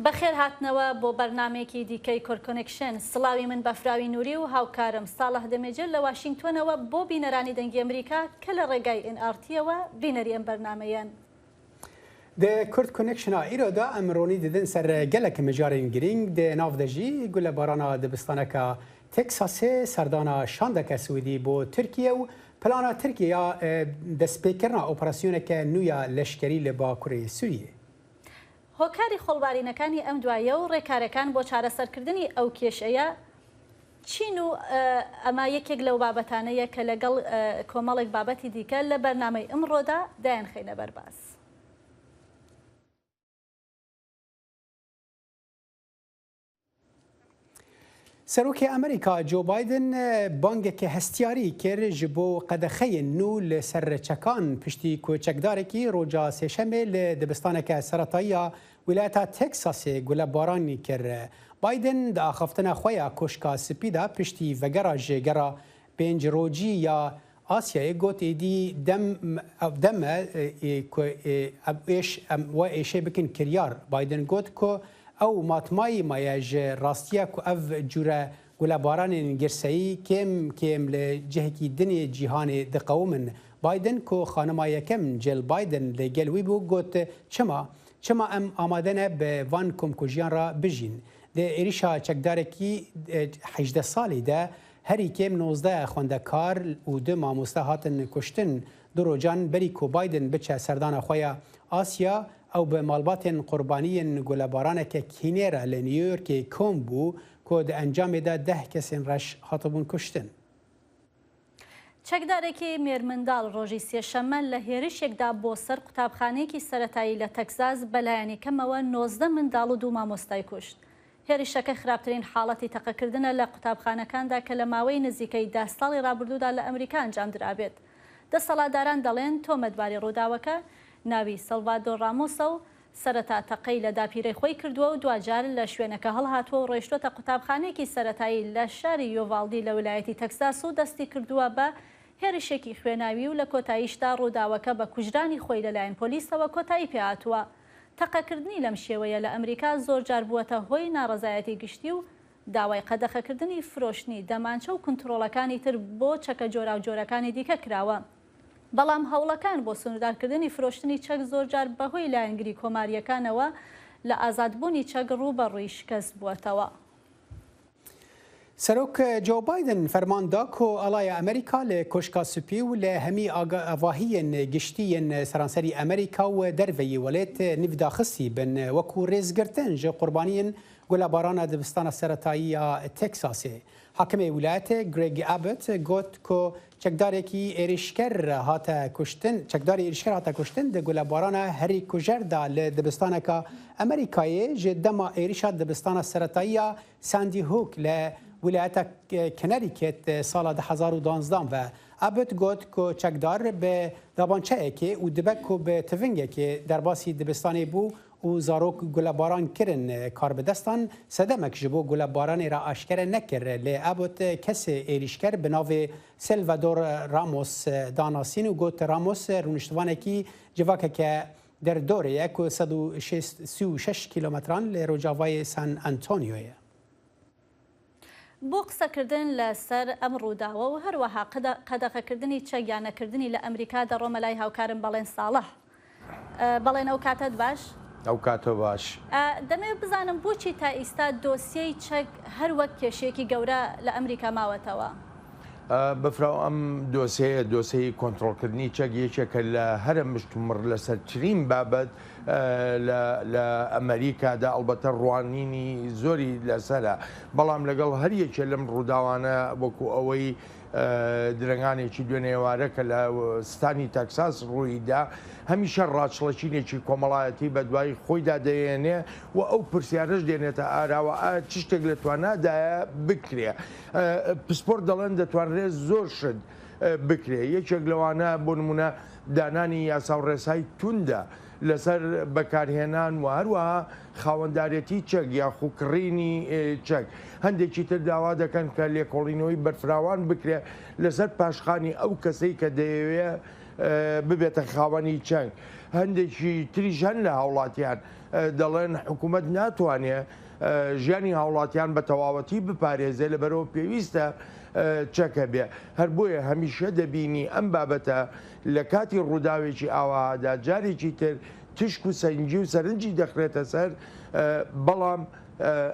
بەخێر هاتنەوە بۆ بەرنامەیەکی دیکەی Kurd Connection. سڵاوی من بەفراوی نوری و هاوکارم ساڵح دەمێجر لە واشینگتۆنەوە بۆ بینەرانی دەنگی ئەمریکا کە لە ڕێگای ئێن ئاڕ تیەوە بینەری ئەم بەرنامەیەن. Di Kurd Connection a îro de em ronî didin ser gelek mijarên girîng di nav de jî gulebarana dibistaneke Teksasê, serdana şandeke Swêdî bo Tirkiye û plana Tirkiyê ya destpêkirina operasyoneke nû ya leşkerî li bakurê Sûriyê. هۆکاری خۆڵبارینەکانی ئەم دواییە و ڕێکارەکان بۆ چارەسەرکردنی ئەو کێشەیە چین و ئەمە یەکێک لەو بابەتانەیە کە لەگەڵ کۆمەڵێک بابەتی دیکە لە بەرنامەی ئمڕۆدا دایانخەینە بەر باس. سەرۆکی ئەمریکا جۆ بایدن بانگێکی هەستیاری کرد ji bo qedexeyên nû li ser çekan piştî ku çekdarekî roja sêşemê li dibistaneke seretayî ya wîlayeta Teksasê gulebaranî kir. Biden di axaftina xwe ya Koşka Spî de piştî vegera ji gera pênc rojî ya Asyayê got êdî dem ev dem e ku ev êş em we êşê bikin kiryar. Biden got ku ew matmayî maye ji rastiya ku ev cure gulebaranên girseyî kêm kêm li cihekî din ê cîhanê diqewimin. Biden ku xanima yekem Jill Biden li gel wî bû got çima çima em amade ne bi van komkujiyan re bijîn. Di êrişa çekdarekî 18 salî de herî kêm 19 xwendekar û du mamoste hatin kuştin. Du rojan berî ku Biden biçe serdana xwe ya Asya ew bi malbatên qurbaniyên gulebaraneke kînê re li New Yorkê kom bû ku di encamê de 10 kesên reş hatibûn kuştin. چەکدارێکی مێرمنداڵ ڕۆژی سێشەممە لە هێرشێکدا بۆ سەر قوتابخانەیەکی سەرەتایی لە تەکساس بەلایەنی کەمەوە 19 منداڵ و دوو مامۆستای کوشت. هێرشەکە خراپترین حاڵەتی تەقەکردنە لە قوتابخانەکاندا کە لە ماوەی نزیکەی 10 ساڵی ڕابردوودا لە ئەمریکا ئەنجام درابێت. دەسەڵاتداران دەڵێن تۆمەتباری ڕووداوەکە ناوی سەلڤادۆر ڕامۆسە و سەرەتا تەقەی لە داپیرەی خۆی کردووە و دواجار لە شوێنەکە هەڵهاتووە و ڕۆیشتۆتە قوتابخانەیەکی سەرەتایی لە شاری یۆڤاڵدی لە ویلایەتی تەکساس و دەستی کردووە بە هێرشێکی خوێناوی و لە کۆتاییشدا ڕووداوەکە بە کوژرانی خۆی لەلایەن پۆلیسەوە کۆتایی پێهاتووە. تەقەکردنی لەم شێوەیە لە ئەمریکا زۆرجار بووەتە هۆی ناڕەزایەتی گشتی و داوای قەدەخەکردنی فرۆشتنی دەمانچە و کنترۆڵەکانی تر بۆ چەکە جۆراوجۆرەکانی دیکە کراوە. بەڵام هەوڵەکان بۆ سنووردارکردنی فرۆشتنی چەک زۆرجار بەهۆی لایەنگری کۆمارییەکانەوە لە ئازادبوونی چەک ڕووبەڕووی شکست بووەتەوە. سەرۆک جۆ بایدن فەرمان دا ku alaya Amerîka li Koşka Spî û li hemî avahiyên giştî yên seranserî Amerîka û derveyî welêt nîvdaxistî bin wekû rêzgirtin ji qurbaniyên gulebarana dibistana seretayî ya Teksasê. Hakimê wîlayetê Greg Abbott got ku çekdarekî êrişker hate kuştin, çekdarê êrişker hate kuştin di gulebarana herî kujer da li dibistaneka Amerîkayê ji dema êrişa dibistana seretayî ya Sandy Hook li wîlayeta Connecticut sala 2012 ve Abbott got ku çekdar bi dabançeyekê û dibe ku bi tivingekê derbasî dibistanê bû û zarok gulebaran kirin karbidestan sedemek ji bo gulebaranê re aşkere nekir lê Abbott kesê êrişker bi navê Salvador Ramos danasîn û got Ramos rûniştvanekî civakeke derdorê ye ku 136 kîlometran li Rojavayê San Antonioyê ye. بۆ قسەکردن لەسەر ئەم ڕووداوە و هەروەها قەدەغەکردنی چەک یان نەکردنی لە ئەمریکا دەڕۆمە لای هاوکارم بەڵێن ساڵح. بەڵێن ئەو کاتەت باش؟ ئەو کاتە باش. دەمەوێت بزانم بۆچی تا ئیستا دۆسیەی چەک هەر وەک کێشەیەکی گەورە لە ئەمریکا ماوەتەوە؟ بەفراو ئەم دۆسیەیە دۆسیەی کۆنترۆڵکردنی چەک یەکێکە لە هەرە مشتومڕ لەسەرترین بابەت لە ئەمریکادا، ئەڵبەتە ڕوانینی زۆری لەسەرە، بەڵام لەگەڵ هەر یەکێ لەم ڕووداوانە وەکو ئەوەی درەنگانێکی دوێنێ ئێوارە کە لە ستانی تەکساس ڕوویدا، هەمیشە ڕاچڵەکینێکی کۆمەڵایەتی بەدوای خۆیدا دەیەنێ و ئەو پرسیارەش دێنێتە ئاراوە ئایا چ شتێک لە توانادایە بکرێ. پسپۆر دەڵێن دەتوانرێت زۆر شت بکرێ، یەکێک لەوانە بۆ نمونە دانانی یاسا و ڕێسای توندە لەسەر بەکارهێنان و هەروەها خاوەندارێتی چەک یاخو کڕینی چەک. هەندێکی تر داوا دەکەن کە لێکۆڵینەوەی بەرفراوان بکرێت لەسەر پاشخانی ئەو کەسەی کە دەیەوێ ببێتە خاوەنی چەک. هەندێکی تریش هەن لە هاوڵاتیان دەڵێن حکوومەت ناتوانێ ژیانی هاوڵاتیان بە تەواوەتی بپارێزێ لەبەرئەوە پێویستە چەک هەبێ. هەر بۆیە هەمیشە دەبینی ئەم بابەتە لە کاتی ڕووداوێکی ئاوەهادا جارێکی تر تشک و سەنگی و سەرنجی دەخرێتە سەر، بەڵام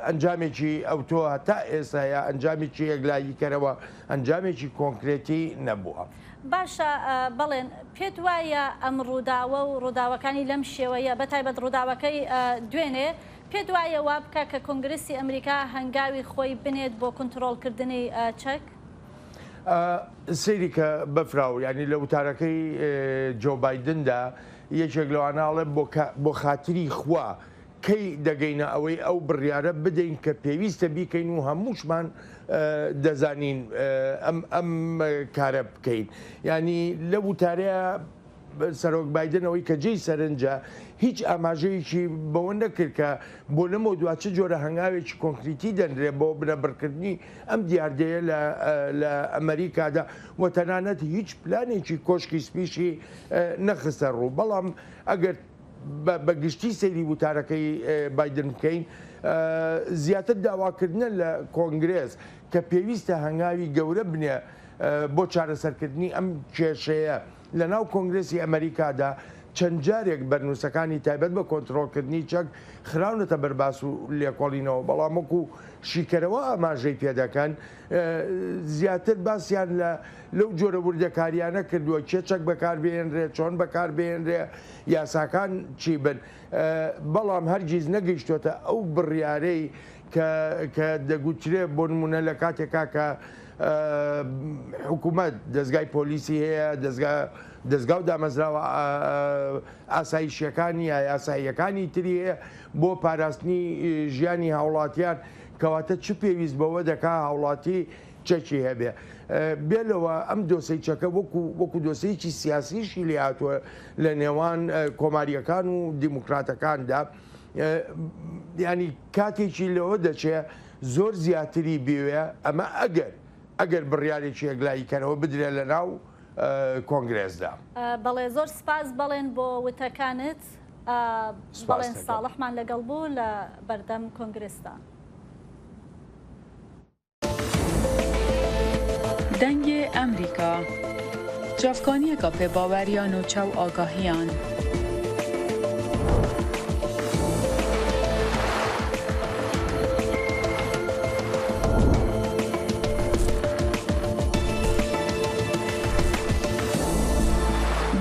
ئەنجامێکی ئەوتۆ هەتا ئێستا یا ئەنجامێکی یەکلاییکەرەوە، ئەنجامێکی کۆنکرێتی نەبووە. باشە بەڵێن، پێت وایە ئەم ڕووداوە و ڕووداوەکانی لەم شێوەیە، بەتایبەت ڕووداوەکەی دوێنێ، پێت وایە وا بکا کە کۆنگرسی ئەمریکا هەنگاوی خۆی بنێت بۆ کونتڕۆڵکردنی چەک؟ سەیری کە بەفراو، یانی لە وتارەکەی جۆ بایدندا یەکێک لەوانە ئەڵێ بۆ خاتری خوا کەی دەگەینە ئەوەی ئەو بڕیارە بدەین کە پێویستە بیکەین و هەمووشمان دەزانین ئەم کارە بکەین. یانی لە وتارەیە سەرۆک بایدن ئەوەی کە جێی سەرنجە هیچ ئاماژەیەکی بەوە نەکرد کە بۆ لەمەودوا چ جۆرە هەنگاوێکی کۆنکریتی دەنرێ بۆ بنەبڕکردنی ئەم دیاردەیە لە ئەمەریکادا و تەنانەت هیچ پلانێکی کۆشکی سپیشی نەخستە ڕوو. بەڵام ئەگەر بە گشتی سەیری وتارەکەی بایدن بکەین زیاتر داواکردنە لە کۆنگرێس کە پێویستە هەنگاوی گەورە بنێ بۆ چارەسەرکردنی ئەم کێشەیە. لە ناو کۆنگرێسی ئەمەریکادا چەند جارێک بەرنووسەکانی تایبەت بە کۆنترۆڵکردنی چەک خراونەتە بەر باس و لێکۆڵینەوە، بەڵام وەکو شیکەرەوە ئاماژەی پێدەکەن زیاتر باسیان لە لەو جۆرە وردەکاریانە کردووە کێ چەک بەکاربهێنرێ، چۆن بەکاربهێنرێ، یاساکان چی بن، بەڵام هەرگیز نەگەیشتووەتە ئەو بڕیارەی کە کە دەگوترێ بۆ نموونە لە کاتێکا کە حکوومەت دەزگای پۆلیسی هەیە، دەزگا دەزگا و دامەزراوە ئاسایشیەکانی یا یاساییەکانی تری هەیە بۆ پاراستنی ژیانی هاوڵاتیان، کەواتە چ پێویست بەوە دەکا هاوڵاتی چەکی هەبێ؟ بێ لەوە ئەم دۆسەی چەکە وەکو وەکو دۆسەیەکی سیاسیشی لێ هاتووە لە نێوان کۆمارییەکان و دیموکراتەکاندا، یانی کاتێکی لەوە دەچێ زۆر زیاتری بوێ، ئەمە ئەگەر ئەگەر بڕیارێکی یەکلاییکەرەوە بدرێ لە ناو کۆنگرێسدا. بەڵێ زۆر سپاس بەڵێن بۆ وتەکانت. بەڵێن ساڵحمان لەگەڵ بوو لە بەردەم کۆنگرێسدا. دەنگێ ئەمریکا، چاڤکانیەکا پێباوەر یا نوچە و ئاگاهیان.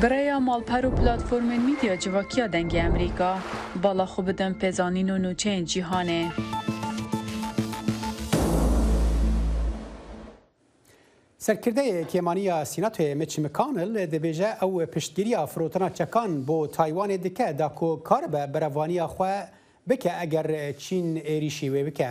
Bi rêya malper û platformên mîdya civakiya Dengê Amerîka, bala xwe bidin pêzanîn û nûçeyên cîhanê. Serkirdeyê kêmaniya Sînatoyê Mitch McConnell dibêje ew piştgiriya firotina çekan bo Taywanê dike da ku karibe berevaniya xwe bike eger Çîn êrîşî wê bike.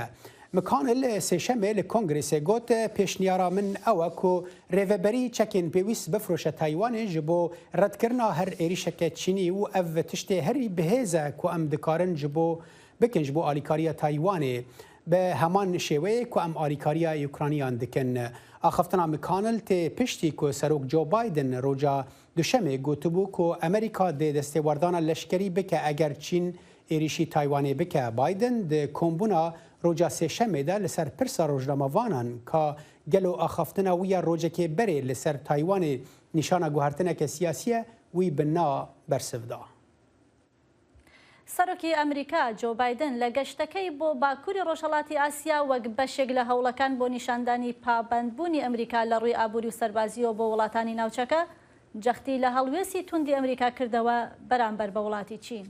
McConnell sêşemê li Kongresê got, Pêşniyara min ew e ku rêveberî çekên pêwîst bifiroşe Taywanê ji bo redkirina her êrîşeke Çînî û ev tiştê herî bihêz e ku em dikarin ji bo bikin ji bo alîkariya Taywanê bi heman şêweyê ku em alîkariya Ukraniyan dikin. Axaftina McConnell tê piştî ku Serok Joe Biden roja Duşemê gotibû ku Amerîka dê destêwerdana leşkerî bike eger Çîn êrîşî Taywanê bike. Biden di kombûna roja Sêşemê de li ser pirsa rojnamevanan ka gelo axaftina wî ya rojekê berê li ser Taywanê nîşana guhertineke siyasî ye, wî bi na bersiv da. سەرۆکی ئەمریکا، جۆ بایدن لە گەشتەکەی بۆ باکووری ڕۆژهەڵاتی ئاسیا وەک بەشێک لە هەوڵەکان بۆ نیشاندانی پابەندبوونی ئەمریکا لە ڕووی ئابووری و سەربازییەوە بۆ وڵاتانی ناوچەکە، جەختی لە هەڵوێستی توندی ئەمریکا کردەوە بەرامبەر بە وڵاتی چین.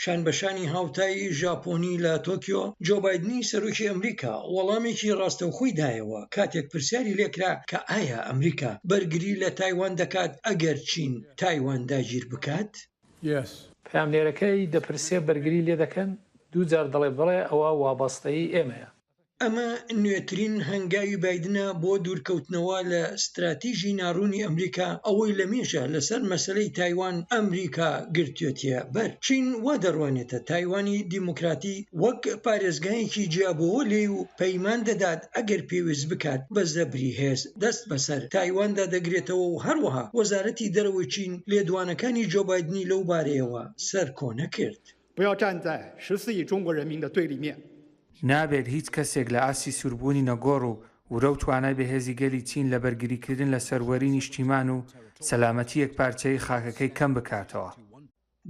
شانبەشانی هاوتای ژاپۆنی لە تۆکیۆ، جۆ بایدنی سەرۆکی ئەمریکا وەڵامێکی ڕاستەوخۆی دایەوە کاتێک پرسیاری لێکرا کە ئایا ئەمریکا بەرگری لە تایوان دەکات ئەگەر چین تایوان داگیر بکات؟ پەیامنێرەکەی دەپرسێ بەرگری لێدەکەن؟ دووجار دەڵێ بەڵێ ئەوە وابەستەیی ئێمەیە. ئەمە نوێترین هەنگاوی بایدنە بۆ دوورکەوتنەوە لە ستراتیژی ناڕوونی ئەمریکا، ئەوەی لە مێژە لەسەر مەسەلەی تایوان ئەمریکا گرتوێتیە بەر. چین وا دەڕوانێتە تایوانی دیموکراتی وەک پارێزگایەکی جیابۆوە لێی و پەیمان دەدات ئەگەر پێویست بکات بە زەبری هێز دەست بەسەر تایواندا دەگرێتەوە و هەروەها وەزارەتی دەرەوەی چین لێدوانەکانی جۆ بایدنی لەو بارەیەوە سەرکۆنە کرد. 不要站在14亿中国人民的对立面。 نابێت هیچ کەسێک لە ئاستی سووربوونی نەگۆڕ و ورە و توانای بەهێزی گەلی چین لە بەرگریکردن لە سەروەری نیشتیمان و سەلامەتی یەکپارچەیی خاکەکەی کەم بکاتەوە.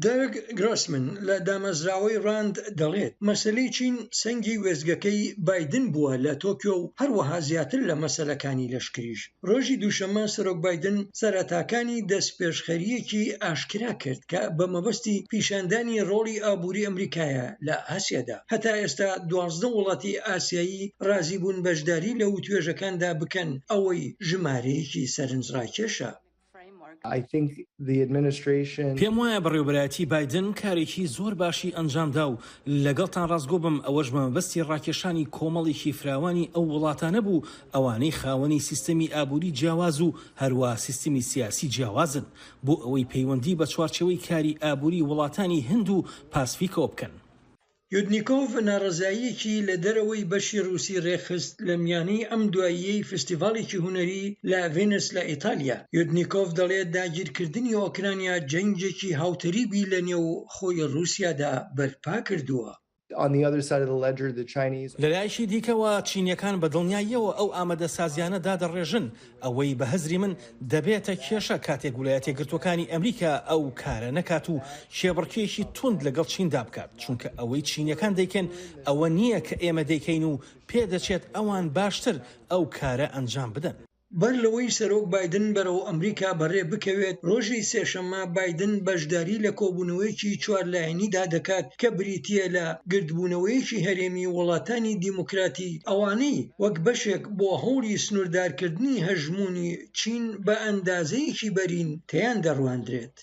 دەرک گرۆسمن لە دامەزراوەی ڕاند دەڵێت، مەسەلەی چین سەنگی وێستگەکەی بایدن بووە لە تۆکیۆ و هەروەها زیاتر لە مەسەلەکانی لەشکریش. ڕۆژی دووشەممە سەرۆک بایدن سەرەتاکانی دەستپێشخەرییەکی ئاشکرا کرد کە بە مەبەستی پیشاندانی ڕۆڵی ئابووری ئەمریکایە لە ئاسیادا. هەتا ئێستا 12 وڵاتی ئاسیایی ڕازی بوون بەشداری لە وتوێژەکاندا بکەن، ئەوەی ژمارەیەکی سەرنجڕاکێشە. پێم وایە بەڕێوەبەرایەتی بایدن کارێکی زۆر باشی ئەنجامدا و لەگەڵتان ڕاستگۆ بم ئەوەش بە مەبەستی ڕاکێشانی کۆمەڵێکی فراوانی ئەو وڵاتانە بوو ئەوانەی خاوەنی سیستەمی ئابووری جیاواز و هەروا سیستمی سیاسی جیاوازن بۆ ئەوەی پەیوەندی بە چوارچێوەی کاری ئابووری وڵاتانی هند و پاسفیکەوە بکەن. یودنیکۆڤ ناڕەزاییەکی لە دەرەوەی بەشی ڕووسی ڕێکخست لە میانەی ئەم دواییەی فستیڤاڵێکی هونەری لە ڤێنس لە ئیتالیا. یودنیکۆڤ دەڵێت داگیرکردنی ئۆکرانیا جەنگێکی هاوتەریبی لە نێو خۆی ڕووسیادا بەرپا کردووە. لەلایەکی دیکەوە چینییەکان بە دڵنیاییەوە ئەو ئامادەسازییانە دادەڕێژن، ئەوەی بە هزری من دەبێتە کێشە کاتێک ولایەتیەکگرتووەکانی ئەمریکا ئەو کارە نەکات و کێبڕکێیەکی توند لەگەڵ چیندا بکات، چونکە ئەوەی چینیەکان دەیکەن ئەوە نییە کە ئێمە دەیکەین و پێدەچێت ئەوان باشتر ئەو کارە ئەنجام بدەن. بەر لەوەی سەرۆک بایدن بەرەو ئەمریکا بەڕێ بکەوێت، ڕۆژی سێشەممە بایدن بەشداری لە کۆبوونەوەیەکی چوارلایەنیدا دەکات کە بریتییە لە گردبوونەوەیەکی هەرێمی وڵاتانی دیموکراتی ئەوانەی وەک بەشێک بۆ هەوڵی سنووردارکردنی هەژموونی چین بە ئەندازەیەکی بەرین تێیان دەڕواندرێت.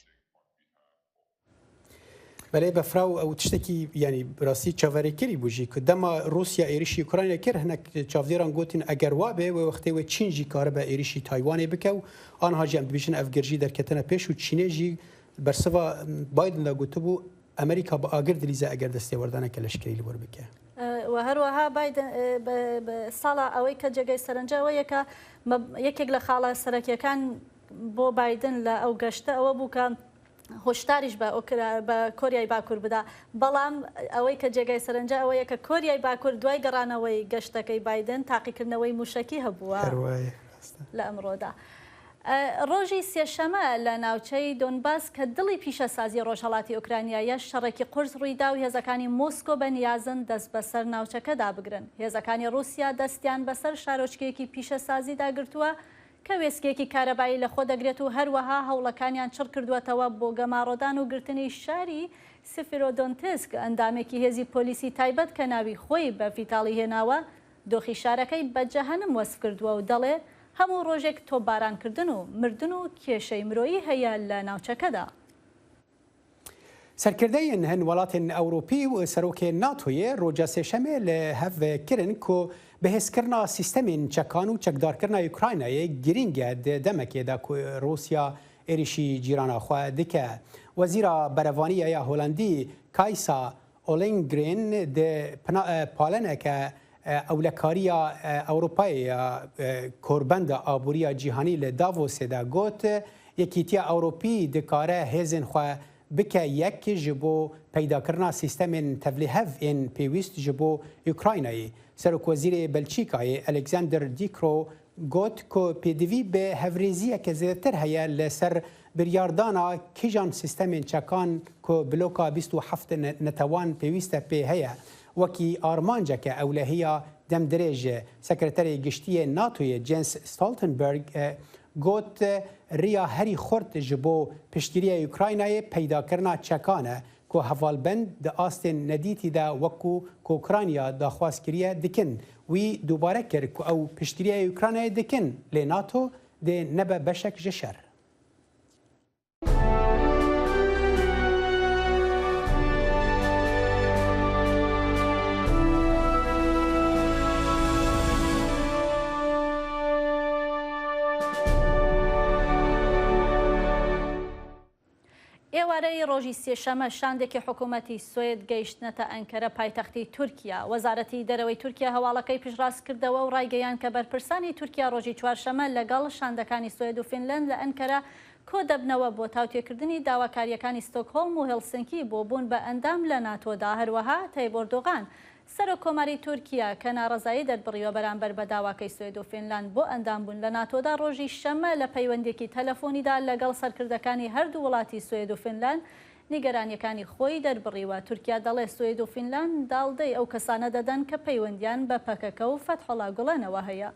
بەلێ بەفراو ئەو تشتێکی یانی براستی چاڤەرێکری بوو ژی کو دەما روسیا ئێریشی ئوکرانیا کرد هەنەک چاڤدێران گوتین ئەگەر وابێ وێ وەختێ وێ چین ژی کاربە ئێریشی تایوانێ بکە و ئانها ژی ئەم دبیژن ئەڤ گرژی دەرکەتنە پێش و چینێ ژی بەرسڤا بایدن دا گوتبوو ئەمریکا بە ئاگر دلیزە ئەگەر دەستێوەردانەکە لەشکری لوەر بکە. و هەروەها بایدن ساڵە ئەوەی کە جێگەی سەرنجە ئەوەیە کە یەکێک لە خاڵە سەرەکیەکان بۆ بایدن لە ئەو گەشتە ئەوە بوو کە هۆشداریش بە بە کۆریای باکوور بدا، بەڵام ئەوەی کە جێگای سەرنجە ئەوەیە کە کۆریای باکوور دوای گەڕانەوەی گەشتەکەی بایدن تاقیکردنەوەی مووشەکی هەبووە لە ئەمڕۆدا. ڕۆژی سێشەمە لە ناوچەی دۆنباس کە دڵی پیشەسازی ڕۆژهەڵاتی ئۆکرانیایە شەڕێکی قورس ڕوویدا و هێزەکانی مۆسکۆ بە نیازن دەست بەسەر ناوچەکەدا بگرن. هێزەکانی ڕووسیا دەستیان بەسەر شارۆچکەیەکی پیشەسازیدا گرتووە کە وێستگەیەکی کارەبایی لەخۆ دەگرێت و هەروەها هەوڵەکانیان چڕکردووەتەوە بۆ گەماڕۆدان و گرتنی شاری سفیرۆدۆنتسک، ئەندامێکی هێزی پۆلیسی تایبەت کە ناوی خۆی بە ڤیتاڵی هێناوە، دۆخی شارەکەی بە جەهەنم وەسف کردووە و دەڵێ هەموو ڕۆژێک تۆپبارانکردن و مردن و کێشەی مرۆیی هەیە لە ناوچەکەدا. سەرکردەیên hin welatên Ewropî û serokê NATOyê roja Sêşemê li hev kirin ku bihêzkirina sîstemên çekan û çekdarkirina Ukraynayê girîng e di demekê de ku Rûsya êrişî cîrana xwe dike. Wezîra Berevaniyê ya Holandî Kajsa Ollengren di paleneke ewlekariya Ewropayê ya Korbenda Aboriya Cîhanî li Davosê de got, Yekîtiya Ewropî dikare hêzên xwe bike yek ji bo peydakirina sîstemên tevlîhev ên pêwîst ji bo Ukraynayê. Serokwezîrê Belçîkayê Alexander De Croo got ku pêdivî bi hevrêziyeke zêdetir heye li ser biryardana kîjan sîstemên çekan ku bloka 27 netewan pêwîst e pê heye wekî armanceke ewlehiya demdirêj. Sekreterê Giştî yê NATOyê Jens Stoltenberg got, Riya herî xurt ji bo piştgiriya Ukraynayê peydakirina çekan e ku hevalbend di astên nedîtî de wekû ku Ukrayna daxwaz kiriye dikin. Wî dubare kir ku ew piştgiriya Ukraynayê dikin lê NATO dê nebe beşek ji şer. ئێوارەی ڕۆژی سێشەمە شاندێکی حکوومەتی سوێد گەیشتنەتە ئەنکەرە پایتەختی تورکیا. وەزارەتی دەرەوەی تورکیا هەواڵەکەی پشتڕاست کردەوە و ڕایگەیاند کە بەرپرسانی تورکیا ڕۆژی چوارشەمە لەگەڵ شاندەکانی سوێد و فینلەند لە ئەنکەرە کۆدەبنەوە بۆ تاوتوێکردنی داواکارییەکانی ستۆکهۆڵم و هێڵسنکی بۆ بوون بە ئەندام لە ناتۆدا. هەروەها تەیب ئۆردوغان، سەرۆک کۆماری تورکیا کە ناڕەزایی دەربڕیوە بەرامبەر بە داواکەی سوێد و فینلاند بۆ ئەندامبوون لە ناتۆدا ڕۆژی شەممە لە پەیوەندییەکی تەلەفۆنیدا لەگەڵ سەرکردەکانی هەردوو وڵاتی سوێد و فینلاند نیگەرانییەکانی خۆی دەربڕیوە. تورکیا دەڵێ سوێد و فینلاند داڵدەی ئەو کەسانە دەدەن کە پەیوەندییان بە پەکەکە و فەتحوڵا گوڵەنەوە هەیە.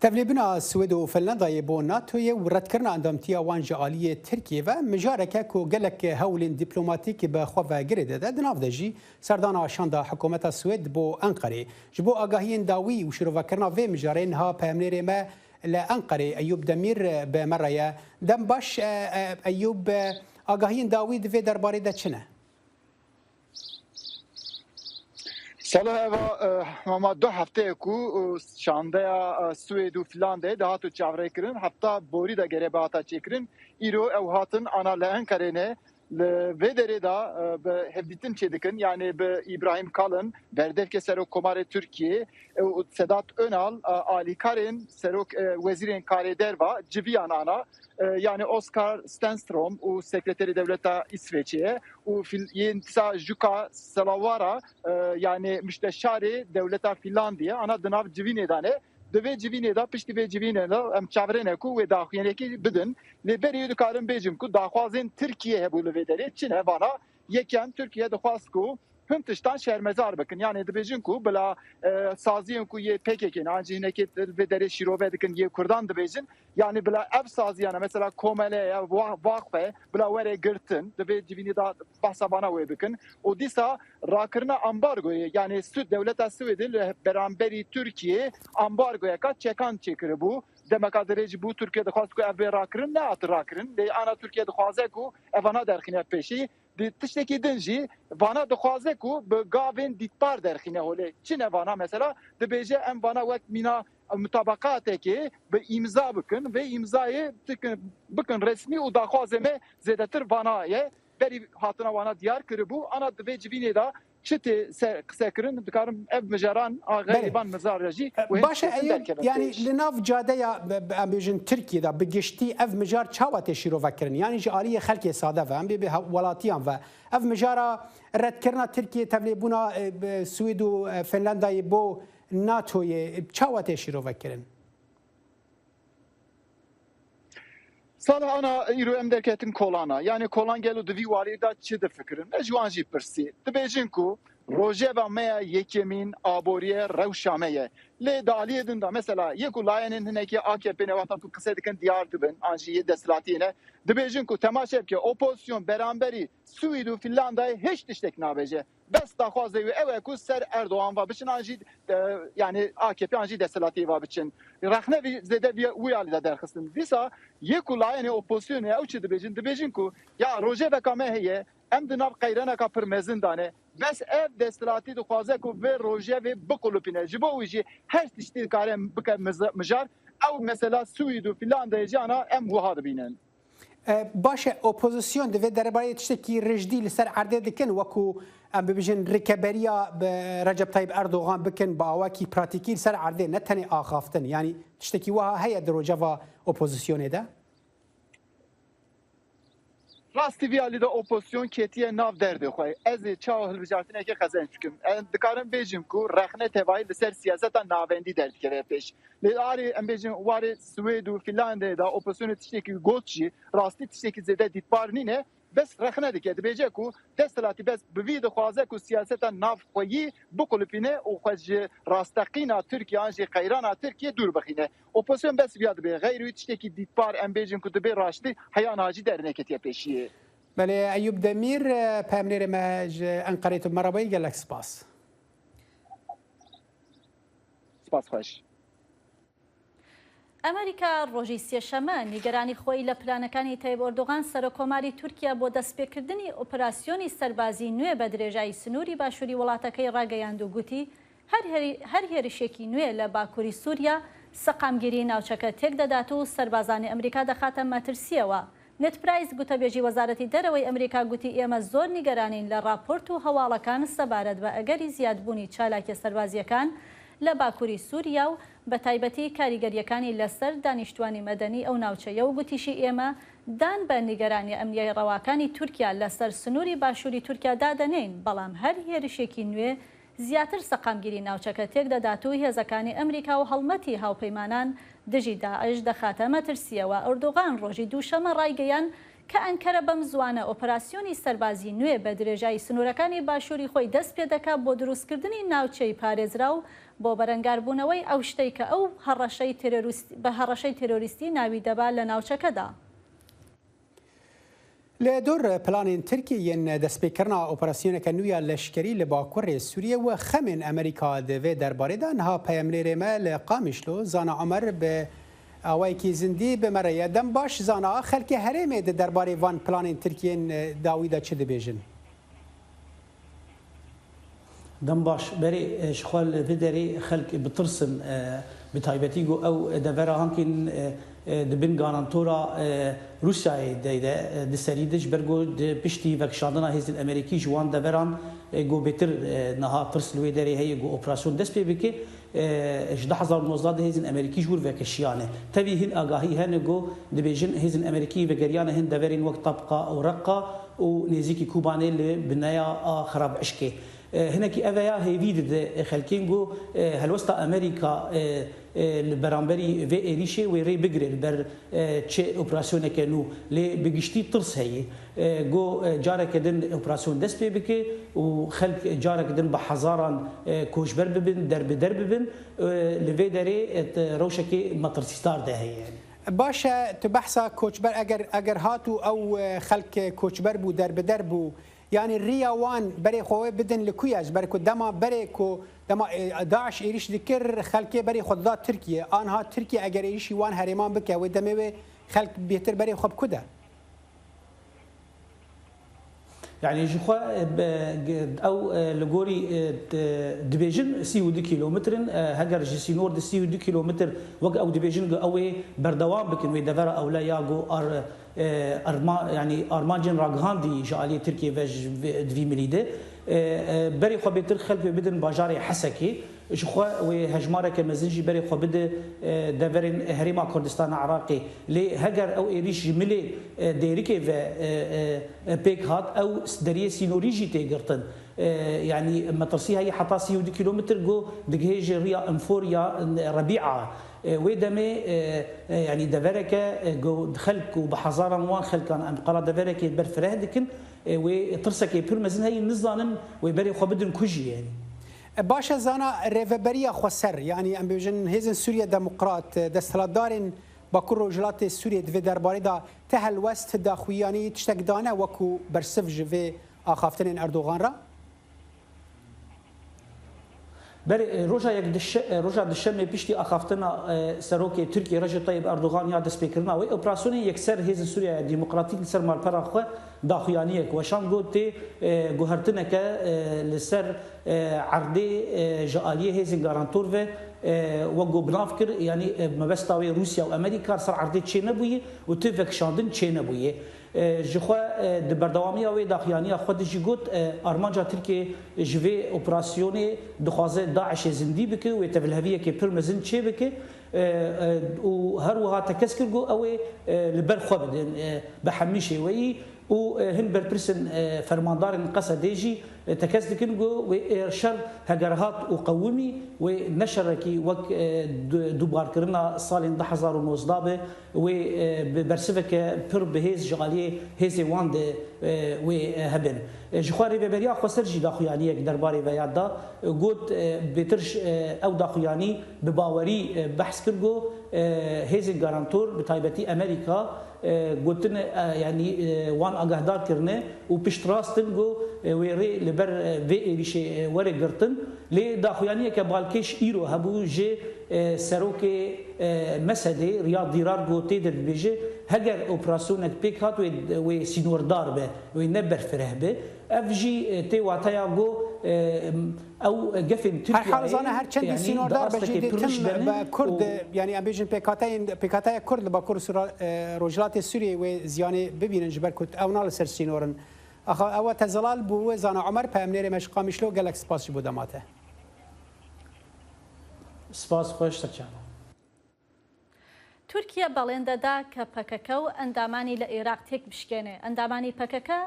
Tevlêbûna Swêd û Finlandayê bo NATOyê û redkirina endamtiya wan ji aliyê Tirkiyê ve mijarek e ku gelek hewlên dîplomatîk bi xwe ve girê dide, di nav de jî serdana şanda hikûmeta Swêd bo Enqerê. Ji bo agahiyên dawî û şirovekirina vê mijarê niha peyamnêrê me li Enqerê Eyûb Demîr bi me re ye. Dem baş Eyûb, agahiyên dawî di vê derbarê de çi ne? Salah eva mama du hefteye ku şandeya Swêd û Fînlandayê dihat û çavrêkirin hefta borî de gerê bihata çêkirin. Îro ew hatin ana li Enqerê ne li vê derê de bi hevdîtin çêdikin yanê bi Îbrahîm Kalin berdevkê Serokkomarê Tirkiyê û Sedat Önal alîkarên serok wezîrên karê derva civiyan ana Yanî Oskar Stenstrom û sekreterê dewleta Îsveçê ye û yên dîsa Jukka Selavara yanî mişteşarê dewleta Fînlandî ye ana di nav civînê de ne. Di vê civînê de piştî vê civînê de em çavrê ne ku wê daxuyaniyekê bidin. Lê berê wê dikarim bêjim ku daxwazên Tirkiyê hebû li vê derê çi ne vana Yekem Tirkiye dixwast ku hin tiştan şermezar bikin. Yanê dibêjin ku bila saziyên ku yê PKK ne an jî hinekê vê derê şîrove dikin yê Kurdan dibêjin. Yanê bila ev saziyane mesela komele ye vakfe bila were girtin di vê civînê de behsa vana wê bikin û dîsa rakirina ambargoyê yanê Swêd dewleta Swêdê li beramberî Tirkiyê ambargoyeka çekan çêkiribû. Demeka dirêj bû Tirkiye dixwast ku ev bê rakirin nehat rakirin lê ana Tirkiye dixwaze ku Evana derxîne pêşî. Di tiştekî din jî vana dixwaze ku bi gavên dîtbar derxîne holê. Çi ne vana mesela dibêje em vana wek mîna mutabaqatekê bi îmza bikin, vê îmzayê bikin resmî û daxwazê me zêdetir vana ye. Berî hatina wana diyar kiribû ana di vê civînê de Çi tê ser qisekirin dikarim ev mijaran a xeyrî van mizar re jî wê Baş e Eyûb yanî li nav cadeya em bêjin Tirkiyê de bi giştî ev mijar çawa tê şîrovekirin? Yanî ji aliyê xelkê sade ve em bê welatiyan ve ev mijara redkirina Tirkiyê tevlêbûna Swêd û Finlandayê bo NATOyê çawa tê şîrovekirin? Sala ana îro em derketin kolana. Yanî kolan gelo di vî warî de çi difikirin? Me ji wan jî pirsî. Dibêjin ku rojeva me ya yekemîn aboriyê rewşa me ye. Lê di aliyê din de mesela yê ku layenên hinekî AKP'ê ne wexta ku qise dikin diyar dibin an jî yê desthilatiyê ne dibêjin ku temaşe bike opozîsyon beramberî Swîd û Fînlandayê hêj tiştek nabêje. Bes daxwazê wê ew e ku ser Erdogan ve biçin an jî yanî AKP an jî desthilatiyê ve biçin. Rexne vî zêde vî wî alî de derxistin. Dîsa yê ku layenê opozisyonê ew çi dibêjin? Dibêjin ku ya rojeveka me heye, em di nav qeyreneka pir mezin de ne. Bes ev desthilatî dixwaze ku vê rojevê biqulipîne. Ji bo wî jî her tiştî dikare bike mijar. Ew mesela Swîd û Fînlandayê jî ana em wiha dibînin. Baş e, opozîsyon di vê derbarê tiştekî rijdî li ser erdê dikin wekû em bibêjin rikeberiya bi Recep Tayyip Erdogan bikin bi awakî pratîkî li ser erdê ne tenê axaftin. Yanî tiştekî wiha heye di rojeva opozîsyonê de? Rastî vî alî de opozîsyon ketiye nav derdê xwe. Ez ê çawa hilbijartinekê qezenc bikim? Em dikarin bêjin ku rexne tevahî li ser siyaseta navendî derdikeve pêş. Lê arê em bêjin warê Swêd û Fînlandê de opozisyonê tiştekî got jî rastî tiştekî zêde dîtbar nîne bes rexne dike dibêje ku desthilatî bes bi vî dixwaze ku siyaseta navxweyî biqulipîne û xwe ji rasteqîna Tirkiye an jî qeyrana Tirkiye dûr bixîne. Opozisyon bes viya dibê xeyr wî tiştekî dîtbar em bêjin ku dibê raştî heya niha jî derneketiye pêşiyê. Belê Eyûb Demîr peyamnêrê me ji Enqereyê tu bi me re bayî gelek spas. Spas xweş. ئەمریکا ڕۆژی سێشەممە نیگەرانی خۆی لە پلانەکانی تەیب ئۆردوغان سەرۆککۆماری تورکیا بۆ دەستپێکردنی ئۆپراسیۆنی سەربازی نوێ بە درێژایی سنووری باشووری وڵاتەکەی ڕاگەیاند و گوتی هەر هێرشێکی نوێ لە باکووری سووریا سەقامگیریی ناوچەکە تێکدەدات و سەربازانی ئەمریکا دەخاتە مەترسییەوە. نێد پرایس گوتەبێژی وەزارەتی دەرەوەی ئەمریکا گوتی ئێمە زۆر نیگەرانین لە ڕاپۆرت و هەواڵەکان سەبارەت بە ئەگەری زیادبوونی چالاکیە سەربازییەکان لە باکوری سوریا و بەتایبەتی کاریگەرییەکانی لەسەر دانیشتوانی مەدەنی ئەو ناوچەیە و گوتیشی ئێمە دان بە نیگەرانیە ئەمنییە ڕەواکانی تورکیا لەسەر سنوری باشوری تورکیا دادەنێین بەڵام هەر هێرشێکی نوێ زیاتر سەقامگیری ناوچەکە تێکدەدات و هێزەکانی ئەمریکا و هەڵمەتی هاوپەیمانان دژی داعش دەخاتە مەترسییەوە. ئەردۆغان ڕۆژی دووشەممە ڕایگەیاند کە ئەنکەرە بەم زووانە ئۆپەراسیۆنی سەربازی نوێ بە درێژایی سنوورەکانی باشووری خۆی دەست پێدەکا بۆ دروستکردنی ناوچەی پارێزراو بۆ بەرەنگاربوونەوەی ئەو شتەی کە ئەو هەڕەشەی بە هەڕەشەی تێرۆریستی ناوی دەبا لە ناوچەکەدا. Li dor planên Tirkiyê yên destpêkirina operasyoneke nû ya leşkerî li bakurê Sûriyê û xemên Amerîka di vê derbarê de niha peyamnêrê me li Qamişlo Zana Omer bi awayekî zindî bi me re ye. Dem baş Zana, xelkê herêmê di derbarê van planên Tirkiyên dawî de çi dibêjin? Dem baş, berê ji xwe li vê derê xelk bi tirs in, bi taybetî ku ew devera hankên di bin garantora Rûsyayê de de di serî de ji ber ku di piştî vekişandina hêzên Amerîkî ji wan deveran ku bêtir niha tirs li wê derê heye ku operasyon dest pê bike Ji 2019 de hêzên Amerîkî ji wir vekişiyane. Tevî hin agahî hene ku dibêjin hêzên Amerîkî vegeriyane hin deverên wek Tabqa û Reqqa û nêzîkî Kobanê li bineya a Xerab Işkê. Hinekî ev ya hêvî dide xelkên ku helwesta Amerîka li beramberî vê êrîşê wê rê bigire li ber çi operasyoneke nû. Lê bi giştî tirs heye. Got careke din operasyon dest pê bike û xelk careke din bi hezaran koçber bibin, derbider bibin. Li vê derê rewşekê metirsîdar de heye. Baş e, tu behsa koçber eger eger hat û ew xelk koçber bû, derbider bû, yanî riya wan berê xwe wê bidin li ku ye? Ji ber ku dema berê ku dema DAIŞ êrîş dikir xelkê berê xwe dida Tirkiyê. Anha Tirkiye eger êrîşî wan herêman bike wê demê wê xelk bêhtir berê xwe bi ku de? Yanî ji xwe ew li gorî dibêjin 32 kîlometr in, heger ji sînor di 32 kîlometr wek ew dibêjin ku ew ê berdewam bikin wê devera ewle ya ku yanî armancên ragihandî ji aliyê Tirkiyê ve di vî milî de berê xwe bêtir xelk wê bidin bajarê Hesekê. Ji xwe wê hejmareke mezin jî berê xwe bide deverên Herêma Kurdistana Iraqê. Lê heger ew êrîş ji milê Dêrikê ve pêk hat, ew deriyê sînorî jî tê girtin. Yanî metirsî heye heta 32 kîlometr ku digihêje riya Enfor ya Rebîa. Wê demê yanî devereke ku xelk û bi hezaran wan xelkan em qala deverekê berfireh dikin, wê tirsekê pir mezin heye nizanin wê berê xwe bidin ku jî yanî. Baş e zana Rêveberiya Xweser yanî em bêjin Hêzên Sûriye Demokrat, desthilatdarên Bakur Rojhilatê Sûriyê di vê derbarê de ti helwest, ti daxuyanî tiştek dane wekû bersiv ji vê axaftinên Erdogan re? Berê roja yek roja duşemê piştî axaftina Serokê Tirkiyê Recep Tayyip Erdogan ya destpêkirina wê operasyonê yekser Hêzên Sûriyeya Demokratîk li ser malpera xwe daxuyaniyek weşand got tê guhertineke li ser Erdê ji aliyê hêzên garantor ve wek ku bi nav kir yanî mebesta wê Rûsya û Amerîka li ser erdê çênebûye û ti vekişandin çênebûye. Ji xwe di berdewamiya wê daxuyaniya xwe de jî got, armanca Tirkiyê ji vê operasyonê dixwaze DAIŞ'ê zindî bike wê tevliheviyekê pir mezin çêbike û her wiha tekez kir ku ew ê li ber xwe bidin bi hemî şêweyî û hin berpirsên fermandarên Qesedê jî tekez dikin ku wê şer heger hat û qewimî wê ne şerekî wek dubarkirina salên 2019 be wê bi bersiveke pir bihêz ji aliyê hêzê wan de wê hebin. Ji xwe Rêveberiya Xweser jî daxuyaniyek derbarê veya da got bêtir ew daxuyanî bi bawerî behs kir ku hêzên garantor bi taybetî Amerîka Gotine yanî wan agahdar kirine û piştrast in ku wê rê li ber vê êrîşê were girtin. Lê daxuyaniyeke balkêş îro hebû ji Serokê MSD'ê Riyad Dîrar ku tê de dibêje heger operasyonek pêk hat wê sînordar be, wê ne berfireh be. Ev jî tê wateya ku ew gefên Her hal Tirkiyeyê zana her çendî yanî di sînordar be jî astekê dê pir tim riş de bi nin Kurd û yanî em bêjin pêkhateyên pêkhateya Kurd li Bakur û Rojhilatê Sûriyeyê wê ziyanê bibînin ji ber ku ew na li ser sînor in. Axa ewa te zelal bû wê zana Omer peyamnêrê me ji Qamîşlo gelek spas ji bo dema te. Spas xweş serçava. تورکیە بەڵێن دەدا کە پەکەکە و ئەندامانی لە ئێراق تێک بشکێنێ. ئەندامانی پەکەکە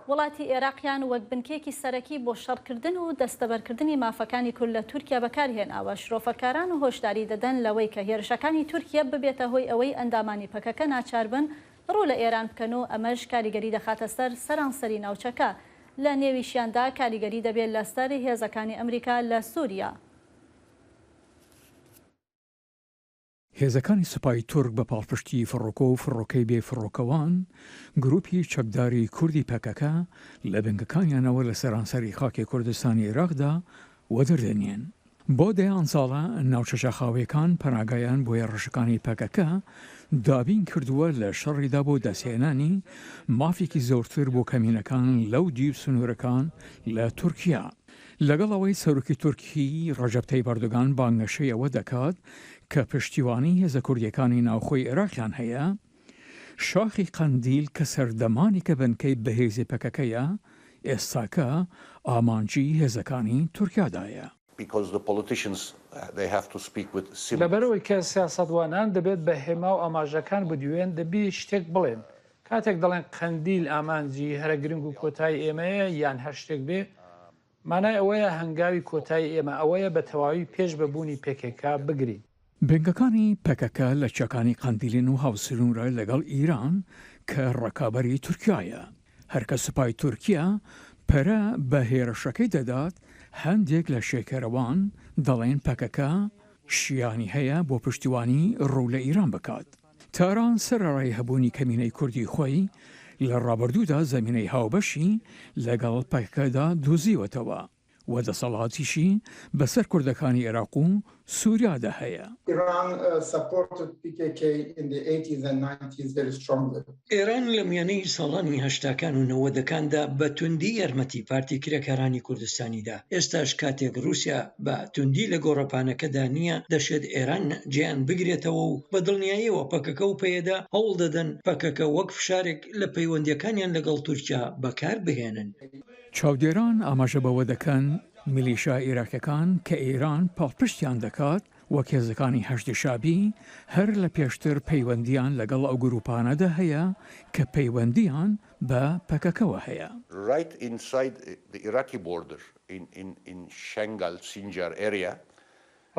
وڵاتی ئێراقیان وەک بنکەیەکی سەرەکی بۆ شەڕکردن و دەستەبەرکردنی مافەکانی کورد لە تورکیا بەکار هێناوە. شرۆفەکاران هۆشداری دەدەن لەوەی کە هێرشەکانی تورکیە ببێتە هۆی ئەوەی ئەندامانی پەکەکە ناچار بن ڕوو لە ئێران بکەن و ئەمەش کاریگەری دەخاتە سەر سەرانسەری ناوچەکە، لە نێویشیاندا کاریگەری دەبێت لەسەر هێزەکانی ئەمریکا لە سوریا. هێزەکانی سوپای تورک بە پاڵپشتی فڕۆکە و فڕۆکەی بێ فڕۆکەوان گروپی چەکداری کوردی پەکەکە لە بنکەکانیانەوە لە سەرانسەری خاکی کوردستانی ئێراقدا وەدەردەنێن. بۆ دەیان ساڵە ناوچە شاخاویەکان پەناگایان بۆ هێڕشەکانی پەکەکە دابین کردووە لە شەڕیدا بۆ دەستهێنانی مافێکی زۆرتر بۆ کەمینەکان لەو دیو سنوورەکان لە تورکیا. لەگەڵ ئەوەی سەرۆکی تورکی ڕەجەب تەیب ئەردۆگان بانگەشەی ئەوە دەکات کە پشتیوانی هێزە کوردیەکانی ناوخۆی عێراقیان هەیە، شاخی قەندیل کە سەردەمانێکە بنکەی بەهێزی پەکەکەیە، ئێستاکە ئامانجی هێزەکانی تورکیادایە. لەبەرئەوەی کە سیاسەتوانان دەبێت بە هێما و ئاماژەکان بدوێن، دەبی شتێک بڵێن. کاتێک دەڵێن قەندیل ئامانجی هەرە گرنگ و کۆتایی ئێمەیە یان هەر شتێک بێ، مانای ئەوەیە هەنگاوی کۆتایی ئێمە ئەوەیە بە تەواوی پێش بە بوونی پکک بگرین. بنکەکانی پەکەکە لە چیاکانی قەندیلن و هاوسنوورە لەگەڵ ئیران کە ڕکابەری تورکیایە. هەر کە سوپای تورکیا پەرە بە هێرشەکەی دەدات، هەندێک لە شێکەرەوان دەڵێن پەکەکە شیانی هەیە بۆ پشتیوانی ڕوو لە ئیران بکات. تاران سەرەڕای هەبوونی کەمینەی کوردی خۆی، لە ڕابردوودا زەمینەی هاوبەشی لەگەڵ پەکەکەدا دۆزیوەتەوە و دەسەڵاتیشی بەسەر کوردەکانی ئێراق و سوریادا هەیە. ئێران لە میانەی ساڵانی هەشتاکان و نەوەدەکاندا بە توندی یارمەتی پارتی کرێکارانی کوردستانی دا، ئێستاش کاتێک ڕووسیا بە توندی لە گۆڕەپانەکەدا نییە، دەشێت ئێران جێیان بگرێتەوە و بە دڵنیاییەوە پەکەکە و پەیەدە هەوڵ دەدەن پەکەکە وەک فشارێک لە پەیوەندییەکانیان لەگەڵ تورکیا بەکار بهێنن. چاودێران ئاماژە بەوە دەکەن، میلیشا ئێراقیەکان کە ئێران پاڵپشتیان دەکات، وەک هێزەکانی حەشدی شەعبی، هەر لە پێشتر پەیوەندییان لەگەڵ ئەو گرووپانەدا هەیە کە پەیوەندییان بە پەکەکەوە هەیە. Right inside the Iraqi border in in in Shengal Sinjar area.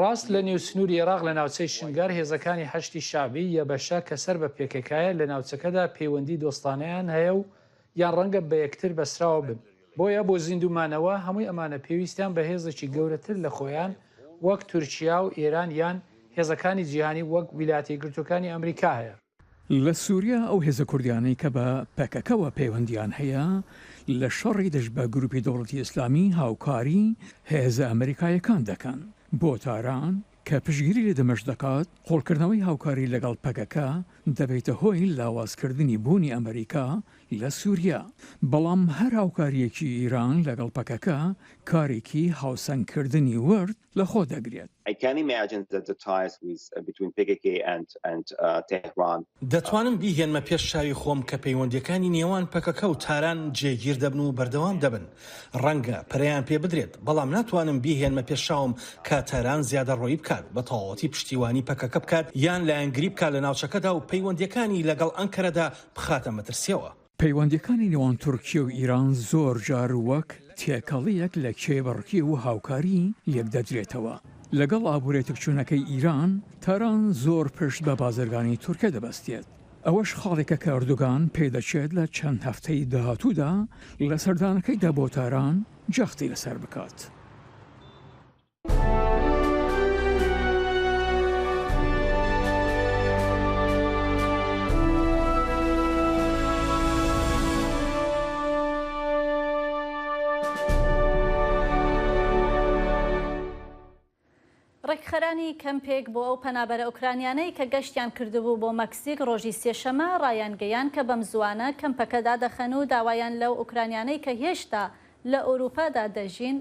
ڕاست لە نێو سنووری ئێراق لە ناوچەی شنگار هێزەکانی حەشدی شەعبی، یەبەشە، کە سەر بە پێکەکایە لە ناوچەکەدا پەیوەندی دۆستانەیان هەیە و یان ڕەنگە بە یەکتر بەستراوە بن. بۆیە بۆ زیندوو مانەوە هەمووی ئەمانە پێویستیان بە هێزێکی گەورەتر لە خۆیان وەک تورکیا و ئێران یان هێزەکانی جیهانی وەک ویلایەتە یەکگرتووەکانی ئەمریکا هەیە. لە سوریا ئەو هێزە کوردیانەی کە بە پەکەکەوە پەیوەندیان هەیە لە شەڕی دژ بە گروپی دەوڵەتی ئیسلامی هاوکاری هێزە ئەمریکایەکان دەکەن بۆ تاران کە پشتگیری لە دمەشق دەکات، قوڵکردنەوەی هاوکاری لەگەڵ پەکەکە دەبێتە هۆی لاوازکردنی بوونی ئەمریکا لە سوریا، بەڵام هەر هاوکارییەکی ئیران لەگەڵ پەکەکە کارێکی هاوسەنگکردنی ورد لەخۆ دەگرێت. دەتوانم بیهێنمە پێش چاوی خۆم کە پەیوەندییەکانی نێوان پەکەکە و تاران جێگیر دەبن و بەردەوام دەبن. ڕەنگە پەرەیان پێ بدرێت، بەڵام ناتوانم بیهێنمە پێش چاوم کە تاران زیادەڕۆیی بکات، بە تەواوەتی پشتیوانی پەکەکە بکات یان لایەنگری بکات لە ناوچەکەدا و پەیوەندییەکانی لەگەڵ ئەنکەرەدا بخاتە مەترسییەوە. پەیوەندییەکانی نێوان تورکیە و ئیران زۆر جار وەک تێکەڵییەک لە کێبڕکێ و هاوکاری لێکدەدرێتەوە. لەگەڵ ئابووریە تێکچوونەکەی ئیران، تاران زۆر پشت بە بازرگانی تورکیە دەبەستێت. ئەوەش خاڵێکە کە ئەردۆگان پێدەچێت لە چەند هەفتەی داهاتوودا لە سەردانەکەیدا بۆ تاران جەختی لەسەر بکات. ڕێکخراوی. ڕێکخەرانی کەمپێک بۆ ئەو پەنابەرە ئۆکرانیانەی کە گەشتیان کردبوو بۆ مەکسیک ڕۆژی سێشەممە ڕایانگەیاند کە بەمزووانە کەمپەکە دادەخەن و داوایان لەو ئۆکرانیانەی کە هێشتا لە ئەوروپادا دەژین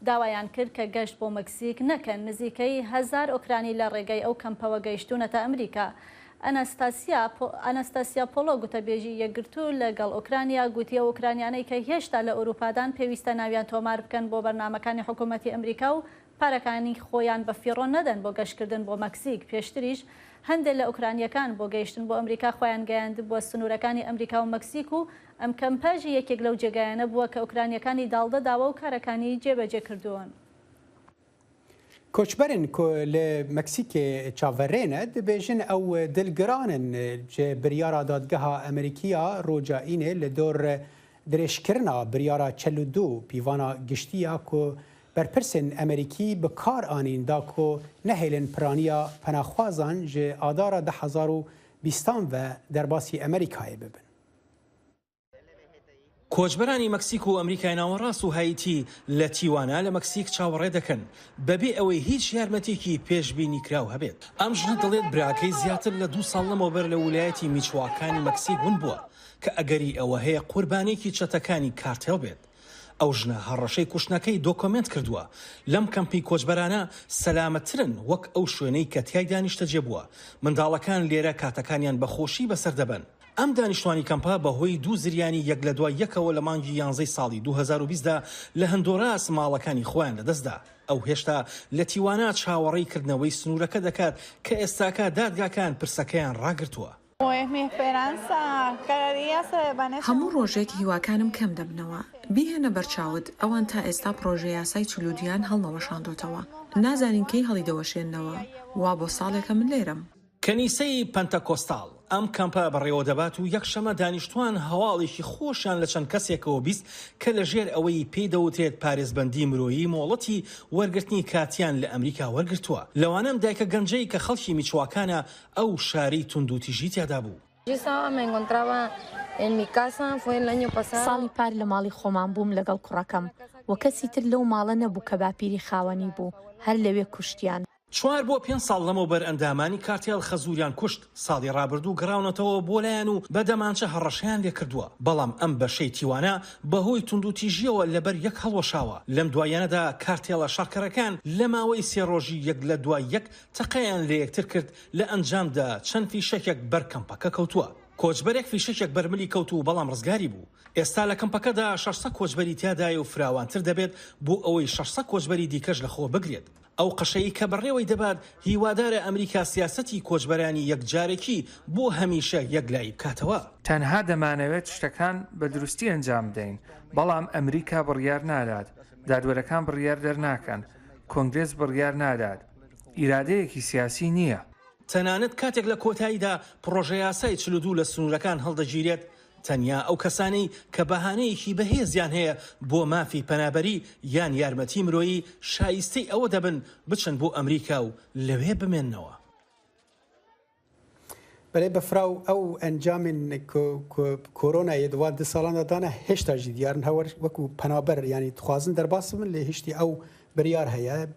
داوایان کرد کە گەشت بۆ مەکسیک نەکەن. نزیکەی هەزار ئۆکرانی لە ڕێگەی ئەو کەمپەوە گەیشتوونەتە ئەمریکا. ئەناستاسیا پۆڵۆ گوتەبێژی یەکگرتوو لەگەڵ ئۆکرانیا گوتی ئەو ئۆکرانیانەی کە هێشتا لە ئەوروپادان پێویستە ناویان تۆمار بکەن بۆ بەرنامەکانی حکومەتی ئەمریکا و پارەکانی خۆیان بە فیڕۆ نەدەن بۆ گەشتکردن بۆ مەکسیک. پێشتریش هەندێک لە ئۆکرانییەکان بۆ گەیشتن بۆ ئەمریکا خۆیان گەیاندبووە سنوورەکانی ئەمریکا و مەکسیک و ئەم کەمپەش یەکێک لەو جێگایانە بووە کە ئۆکرانییەکانی داڵدە داوە و کارەکانی جێبەجێ کردوون. کۆچبەرن کو li Meksîkê çaverê ne dibêjin ew dilgiran in ji biryara dadgeha Amerîkî ya roja Înê li dor dirêjkirina biryara 42 pîvana giştî ya ku berpirsên Amerîkî bi kar anîn da ku nehêlin piraniya penaxwazan ji Adara 2020 ve derbasî Amerîkayê bibin. کۆچبەرانی مەکسیک و ئەمریکای ناوەڕاست و هایتی لە تیوانا لە مەکسیک چاوەڕێ دەکەن بەبێ ئەوەی هیچ یارمەتیەکی پێشبینیکراو هەبێت. ئەم ژنە دەڵێت براکەی زیاتر لە دوو ساڵ لەمەوبەر لە ولایەتی میچواکانی مەکسیک ون بووە کە ئەگەری ئەوە هەیە قوربانیەکی چەتەکانی کارتێل بێت. ئەو ژنە هەڕەشەی کوشتنەکەی دۆکۆمێنت کردووە. لەم کەمپی کۆچبەرانە سەلامەتترن وەک ئەو شوێنەی کە تیایدا نیشتەجێ بووە. منداڵەکان لێرە کاتەکانیان بە خۆشی بەسەر دەبەن. ئەم دانیشتوانی کەمپە بەهۆی دوو زریانی یەک لە دوای یەکەوە لە مانگی یانزەی ساڵی 2020 دا لە هەندۆراس ماڵەکانی خۆیان لەدەستدا. ئەو هێشتا لە تیوانا چاوەڕێی کردنەوەی سنوورەکە دەکات کە ئێستاکە دادگاکان پرسەکەیان ڕاگرتووە. هەموو ڕۆژێک هیواکانم کەم دەبنەوە. بیهێنە بەرچاوت ئەوان تا ئێستا پڕۆژەیاسای 42 یان هەڵنەوەشاندۆتەوە. نازانین کەی هەڵیدەوەشێننەوە. وا بۆ ساڵێکە من لێرەم. کەنیسەی پەنتەکۆستاڵ ئەم کەمپە بەڕێوەدەبات و یەکشەمە دانیشتوان هەواڵێکی خۆشیان لە چەند کەسێکەوە بیست کە لە ژێر ئەوەی پێی دەوترێت پارێزبەندی مرۆیی مۆڵەتی وەرگرتنی کاتیان لە ئەمریکا وەرگرتووە لەوانە ئەم دایکە گەنجەی کە خەڵکی میچواکانە ئەو شارەی توندوتیژی تیادا بوو. ساڵی پار لە ماڵی خۆمان بووم لەگەڵ کوڕەکەم و کەسی تر لەو ماڵە نەبوو کە باپیری خاوەنی بوو، هەر لەوێ کوشتیان. چوار بۆ پێنج ساڵ لەمەوبەر ئەندامانی کارتێل خەزووریان کوشت، ساڵی ڕابردوو گەڕاونەتەوە بۆ لایان و بە دەمانچە هەڕەشەیان لێکردووە، بەڵام ئەم بەشەی تیوانا بەهۆی توندوتیژییەوە لەبەر یەک هەڵوەشاوە، لەم دواییانەدا کارتێڵە شەڕکەرەکان لە ماوەی سێ ڕۆژی یەک لە دوای یەک تەقەیان لە یەکتر کرد، لە ئەنجامدا چەند فیشەکێک بەر کەمپەکە کەوتووە. کۆچبەرێک فیشەکێک بەر ملی کەوت و بەڵام ڕزگاری بوو. ئێستا لە کەمپەکەدا 600 کۆچبەری تیادایە و فراوانتر دەبێت بۆ ئەوەی 600 کۆچبەری دیکەش لەخۆ بگرێت. ئەو قەشەی کە بەڕێوەی دەبات هیوادارە ئەمریکا سیاسەتی کۆچبەرانی یەکجارەکی بۆ هەمیشە یەکلایی بکاتەوە. تەنها دەمانەوێت شتەکان بە دروستی ئەنجام بدەین، بەڵام ئەمریکا بڕیار نادات، دادوەرەکان بڕیار دەرناکەن، کۆنگرێس بڕیار نادات، ئیرادەیەکی سیاسی نییە. تەنانەت کاتێک لە کۆتاییدا پڕۆژەیاسای 42 لە سنوورەکان هەڵدەگیرێت، تەنیا ئەو کەسانەی کە بەهانەیەکی بەهێزیان هەیە بۆ مافی پەنابەری یان یارمەتی مرۆیی شایستەی ئەوە دەبن بچن بۆ ئەمریکا و لەوێ بمێننەوە. بەێ بەفراو ئەو ئەنجامên کۆرۆنایê di van du salan de dane hêşta jî diyar in hewer wekû penaber yanî dixwazin derbas bibin lê hiştî ew biryar heye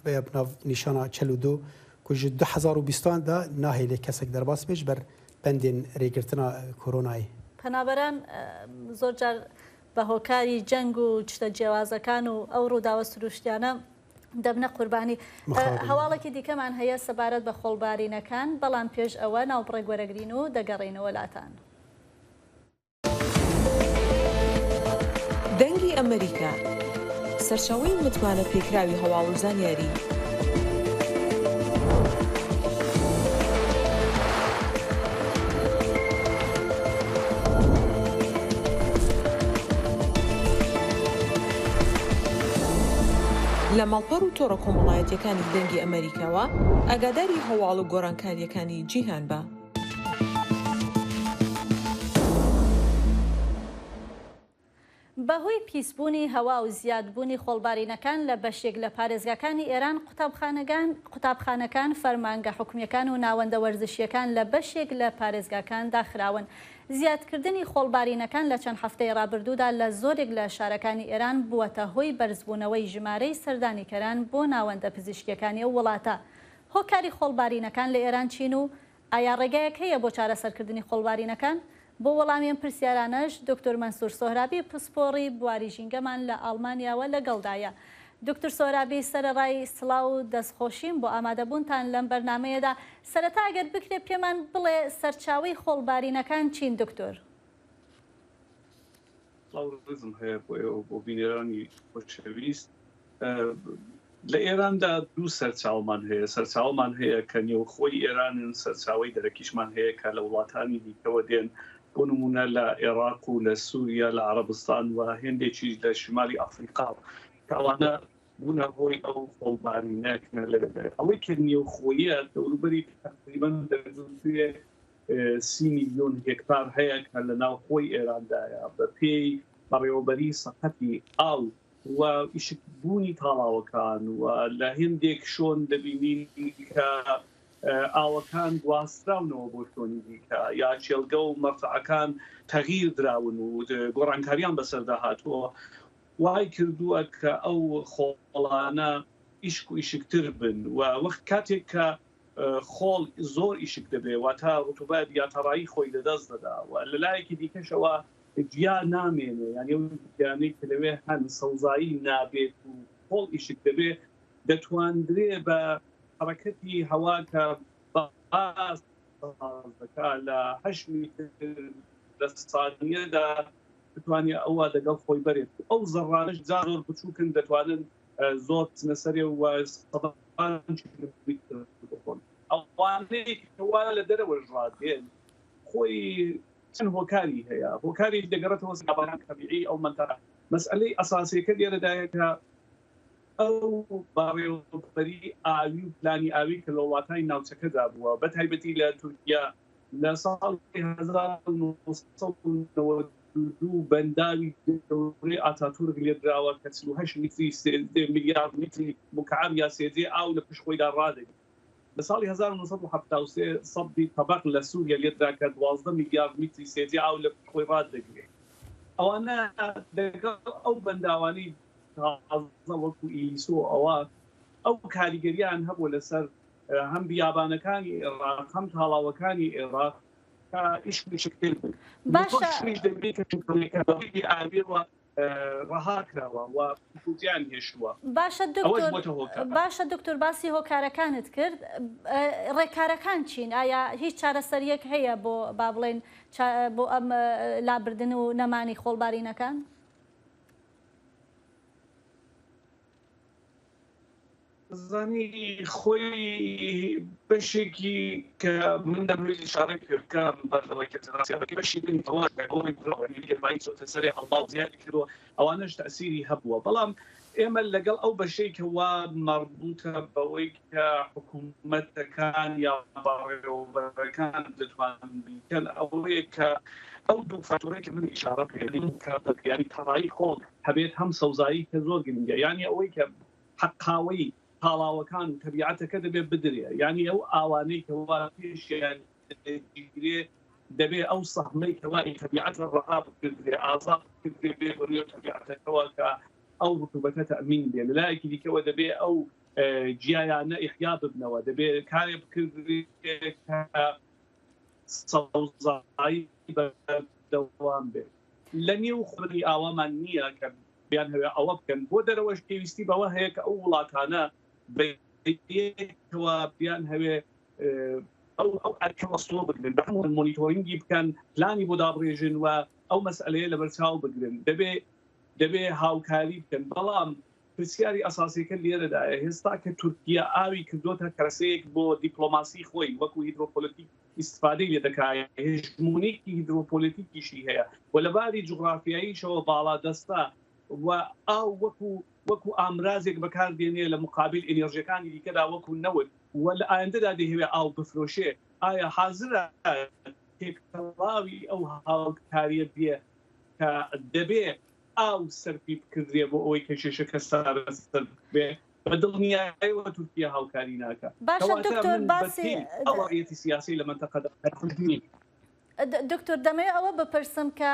bi nav nîşana 42 ku ji 2020 de nahêlê kesek derbas bê ji ber bendên rêgirtina koronayê. پەنابەران زۆر جار بە هۆکاری جەنگ و شتە جیاوازەکان و ئەو ڕووداوە سروشتیانە دەبنە قوربانی. هەواڵێکی دیکەمان هەیە سەبارەت بە خۆڵبارینەکان، بەڵام پێش ئەوە ناوبڕێک وەرەگرین و دەگەڕێینەوە لاتان. دەنگی ئەمەریکا، سەرچاوەی متمانە پێکراوی هەواڵ و زانیاری. لە ماڵپەڕ و تۆڕە کۆمەڵایەتیەکانی دەنگی ئەمەریکاوە ئاگاداری هەواڵ و گۆڕانکاریەکانی جیهان بە. بەهۆی پیسبوونی هەوا و زیادبوونی خۆڵبارینەکان لە بەشێک لە پارێزگاکانی ئێران، قوتابخانەکان، فەرمانگە حکومییەکان و ناوەندە وەرزشییەکان لە بەشێک لە پارێزگاکان داخراون. زیادکردنی خۆڵبارینەکان لە چەند هەفتەی ڕابردوودا لە زۆرێک لە شارەکانی ئێران بووەتە هۆی بەرزبوونەوەی ژمارەی سەردانیکەران بۆ ناوەندە پزیشکییەکانی ئەو وڵاتە. هۆکاری خۆڵبارینەکان لە ئێران چین و ئایا ڕێگایەک هەیە بۆ چارەسەرکردنی خۆڵبارینەکان؟ بۆ وەڵامی ئەم پرسیارانەش دکتۆر مەنسور سۆهرابی پسپۆڕی بواری ژینگەمان لە ئاڵمانیاوە لەگەڵدایە. دکتور سۆهرابی سەرەڕای سڵاو و دەستخۆشیم بۆ ئامادەبوونتان لەم بەرنامەیەدا، سەرەتا ئەگەر بکرێ پێمان بڵێ سەرچاوەی خۆڵبارینەکان چین دکتۆر؟ سڵاو و ڕێزم هەیە بۆ ئێوە و بۆ بینەرانی خۆشەویست. لە ئێراندا دوو سەرچاوەمان هەیە، سەرچاوەمان هەیە کە نێوخۆی ئێرانن، سەرچاوەی دەرەکیشمان هەیە کە لە وڵاتانی دیکەوە دێن، بۆ نموونە لە ئێراق و لە سووریا، لە عەڕەبستان و هێندێکیش لە شیمالی ئەفریقا کە ئەوانە بوونە هۆی ئەو خۆڵبارینە کە لەوێ. ئەوەی کە نێوخۆیە دەوروبەری تەقریبەن دەگوترێ سی میلیۆن هێکتار هەیە کە لە ناوخۆی ئێراندایە بە پێی بەڕێوەبەری سەقەتی ئاو و ئیشک بوونی تاڵاوەکان و لە هێندێک شۆن دەبینین کە ئاوەکان گواستراونەوە بۆ شۆنی دیکە یا کێڵگە و مەرتعەکان تەغییر دراون و گۆڕانکاریان بەسەردا هاتووە وای کردووە کە ئەو خۆڵانە ئیشک و ئیشکتر بن و وەخت کاتێک کە خۆڵ زۆر ئیشک دەبێ واتە ڕتوبەت یا تەڕایی خۆی لەدەست دەدا و لە لایەکی دیکەشەوە گیا نامێنێ یانی ئەو گیانەی کە لەوێ هەن سەوزایی نابێت و خۆڵ ئیشک دەبێ دەتواندرێ بە حەڕەکەتی هەوا کە با ساز دەکا لە هەشت میتر لە سانیەدا بتوانێ ئەوە دەگەڵ خۆی بەرێت و ئەو زەڕانەش جا زۆر بچووکن دەتوانن زۆر بچنە سەرێ و سەدان کیلۆمیتر بخۆن ئەوانەی کەوا لە دەرەوەش ڕادێن خۆی چەند هۆکاری هەیە هۆکاری دەگەڕێتەوە سەر تەبیعی ئەو مەنتەقە مەسئلەی ئەساسیەکە لێرەدایە کە ئەو بەڕێوەبەری ئاوی و پلانی ئاوی کە لە وڵاتانی ناوچەکەدا بووە بە تایبەتی لە تورکیا لە ساڵی 1992 بەنداوی گەورەی ئاتاتورک لێدراوە کە 48 میتری میلیارد میتری مکعب یا سێجێ ئاو لە پشت خۆیدا ڕادەگرێت. لە ساڵی 1973 سەدی تەبەق لە سووریا لێدرا کە 12 میلیارد میتری سێجێ ئاو لە پشت خۆی ڕادەگرێت. ئەوانە لەگەڵ ئەو بەنداوانەی تازە وەکو ئیلیسۆ ئەوە ئەو کاریگەریان هەبووە لەسەر هەم بیابانەکانی ئێراق هەم تاڵاوەکانی ئێراق کە ئیش مشکل بوو. باشە. دەبێت کە چونکە بە ڕێی ئاویەوە ڕەها کراوە و پوتیان هێشتووە. باشە دکتۆر باشە دکتۆر باسی هۆکارەکانت کرد ڕێکارەکان چین ئایا هیچ چارەسەریەک هەیە بۆ با بڵێن بۆ ئەم لابردن و نەمانی خۆڵبارینەکان؟ زانی خۆی بەشێکی کە من دەمەوێت ئیشارەی پێ بکەم بەر لەوەی کە جەنابی بەشی بن ئەوە ئەوەی گەرمایی چۆتە سەرێ هەڵماڵ زیادی کردووە ئەوانەش تەئسیری هەبووە بەڵام ئێمە لەگەڵ ئەو بەشەی کە وا مەڕبووتە بەوەی کە حکوومەتەکان یا بەڕێوەبەرەکان دەتوانن بیکەن ئەوەیە کە ئەو دوو فاکتۆرەی کە من ئیشارە پێ کە یانی تەڕایی خۆڵ هەبێت هەم سەوزایی کە زۆر گرنگە یانی ئەوەی کە حەقاوەی تاڵاوەکان و تەبیعەتەکە دەبێ بدرێ یانی ئەو ئاوانەی کە وا پێشیان دەگیرێ دەبێ ئەو سەهمەی کە وا تەبیعەتە ڕەها بکردرێ ئازاد بکردرێ بێ بەڕێو تەبیعەتەکەوە کە ئەو ڕتوبەتە تەئمین بێ لە لایەکی دیکەوە دەبێ ئەو گیایانە ئیحیا ببنەوە دەبێ کارێ بکردرێ کە سەوزایی بەردەوام بێت لە نێو خۆی ئاوامان نییە کە بیانهەوێ ئەوە بکەن بۆ دەرەوەش پێویستی بەوە هەیە کە ئەو وڵاتانە بەیەکەوە بیانهەوێ ئەو ئەو ئەرکە وەستۆ بگرن بە هەموو مۆنیتۆرینگی بکەن پلانی بۆ دابڕێژن و ئەو مەسئلەیە لەبەرچاو بگرن دەبێ دەبێ هاوکاری بکەن بەڵام پرسیاری ئەساسیەکە لێرەدایە هێستا کە تورکیا ئاوی کردۆتە کەرەسەیەک بۆ دیپلۆماسی خۆی وەکو هیدرۆپۆلەتیک ئیستفادەی لێ دەکا هێژمونیکی هیدرۆپۆلەتیکیشی هەیە و لە باری جوغرافیاییشەوە باڵادەستە و ئاو وەکو وەکو ئامرازێک بەکار دێنێ لە مقابل ئێنێرژیەکانی دیکەدا وەکو نەوت و لە ئایندەدا دەیهەوێ ئاو بفرۆشێ ئایا حازرە تێکەڵاوی ئەو هاوکاریە بێ کە دەبێ. ئاو سەرفی بکردرێ بۆ ئەوەی کە کێشەکە چارەسەر بکرێ، بە دڵنیایەوە تورکیە هاوکاری ناکا. باشە کەواتە دکتۆر من بە باسی پێی ئەو وەزعیەتی سیاسیەی لە مەنتەقەدا هەیە نیم. دکتۆر دەمەوێت ئەوە بپرسم کە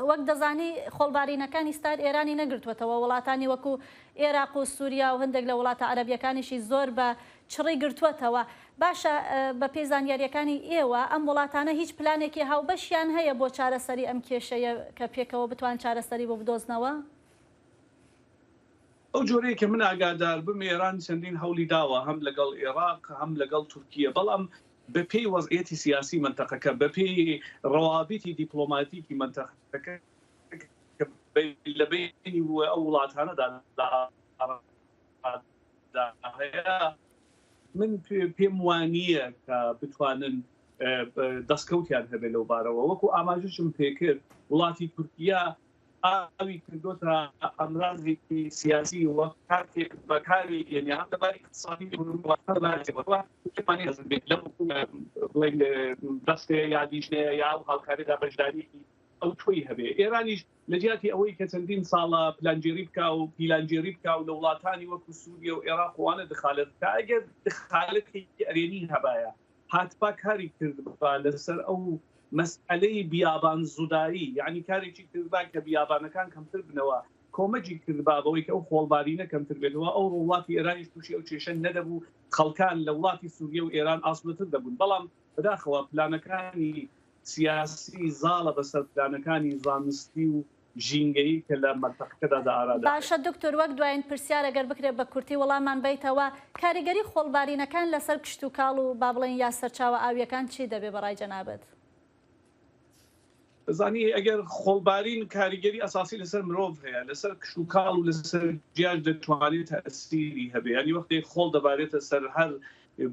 وەک دەزانی خۆڵبارینەکانی ستار ئێرانی نەگرتووەتەوە، وڵاتانی وەکو ئێراق و سوریا و هەندێک لە وڵاتە عەرەبیەکانیشی زۆر بە چڕی گرتووەتەوە، باشە بە پێی زانیاریەکانی ئێوە ئەم وڵاتانە هیچ پلانێکی هاوبەشیان هەیە بۆ چارەسەری ئەم کێشەیە کە پێکەوە بتوان چارەسەری بۆ بدۆزنەوە؟ ئەو جۆرەی کە من ئاگادار بم ئێران چەندین هەوڵی داوە هەم لەگەڵ ئێراق هەم لەگەڵ تورکیە بەڵام بە پێی وەزعیەتی سیاسی مەنتەقەکە بە پێی ڕەوابیتی دیپڵۆماتیکی مەنتەقەکە کە لە بەینی ئەو وڵاتانەدا لە ئارادا هەیە من پێم وانییە کە بتوانن دەستکەوتیان هەبێت لەو بارەوە وەکو ئاماژەشم پێکرد وڵاتی تورکیا ئاوی کردۆتە ئامرازێکی سیاسی و کاتێک بەکاری دێنێ هەم لە باری ئیقتسادی و هەم لە باری سیاسیەوە پێمانەیە بێت لەو بڵێین دەستەیە یا لیژنەیە یا ئەو هاوکاریدا بەشدارییەکی ئەوتۆی هەبێ. ئێرانیش لە جیاتی ئەوەی کە چەندین ساڵە پلانگێڕی بکا و پیلانگێڕی بکا و لە وڵاتانی وەکو سوریە و ئێراق و وانە دخالەت بکا، ئەگەر دخالەتێکی ئەرێنی هەبایە هاتبا کاری کردبا لەسەر ئەو مەسئەلەی بیابان زودایی یەعنی کارێکی کردبا کە بیابانەکان کەمتر بنەوە کۆمەکی کردبا بەوەی کە ئەو خۆڵبارینە کەمتر بێتەوە ئەو وڵاتی ئێرانیش تووشی ئەو کێشە نەدەبوو خەڵکان لە وڵاتی سوریە و ئێران ئاسوودەتر دەبوون بەڵام بەداخەوە پلانەکانی سیاسی زاڵە بەسەر پلانەکانی زانستی و ژینگەیی کە لە مەنتەقەکەدا دە ئارادا هەیە. باشە دکتۆر وەک دواین پرسیار ئەگەر بکرێت بە کورتی وەڵاممان بەیتەوە، کاریگەری خۆڵبارینەکان لەسەر کشتوکاڵ و با بڵێین یا سەرچاوە ئاوییەکان چی دەبێ بە ڕای جەنابت؟ دەزانی ئەگەر خۆڵبارین کاریگەری ئەساسی لەسەر مرۆڤ هەیە، لەسەر کشتوکاڵ و لەسەر گیاش دەتوانێت تەئسیری هەبێ، یانی وەختێک خۆڵ دەبارێتە سەر هەر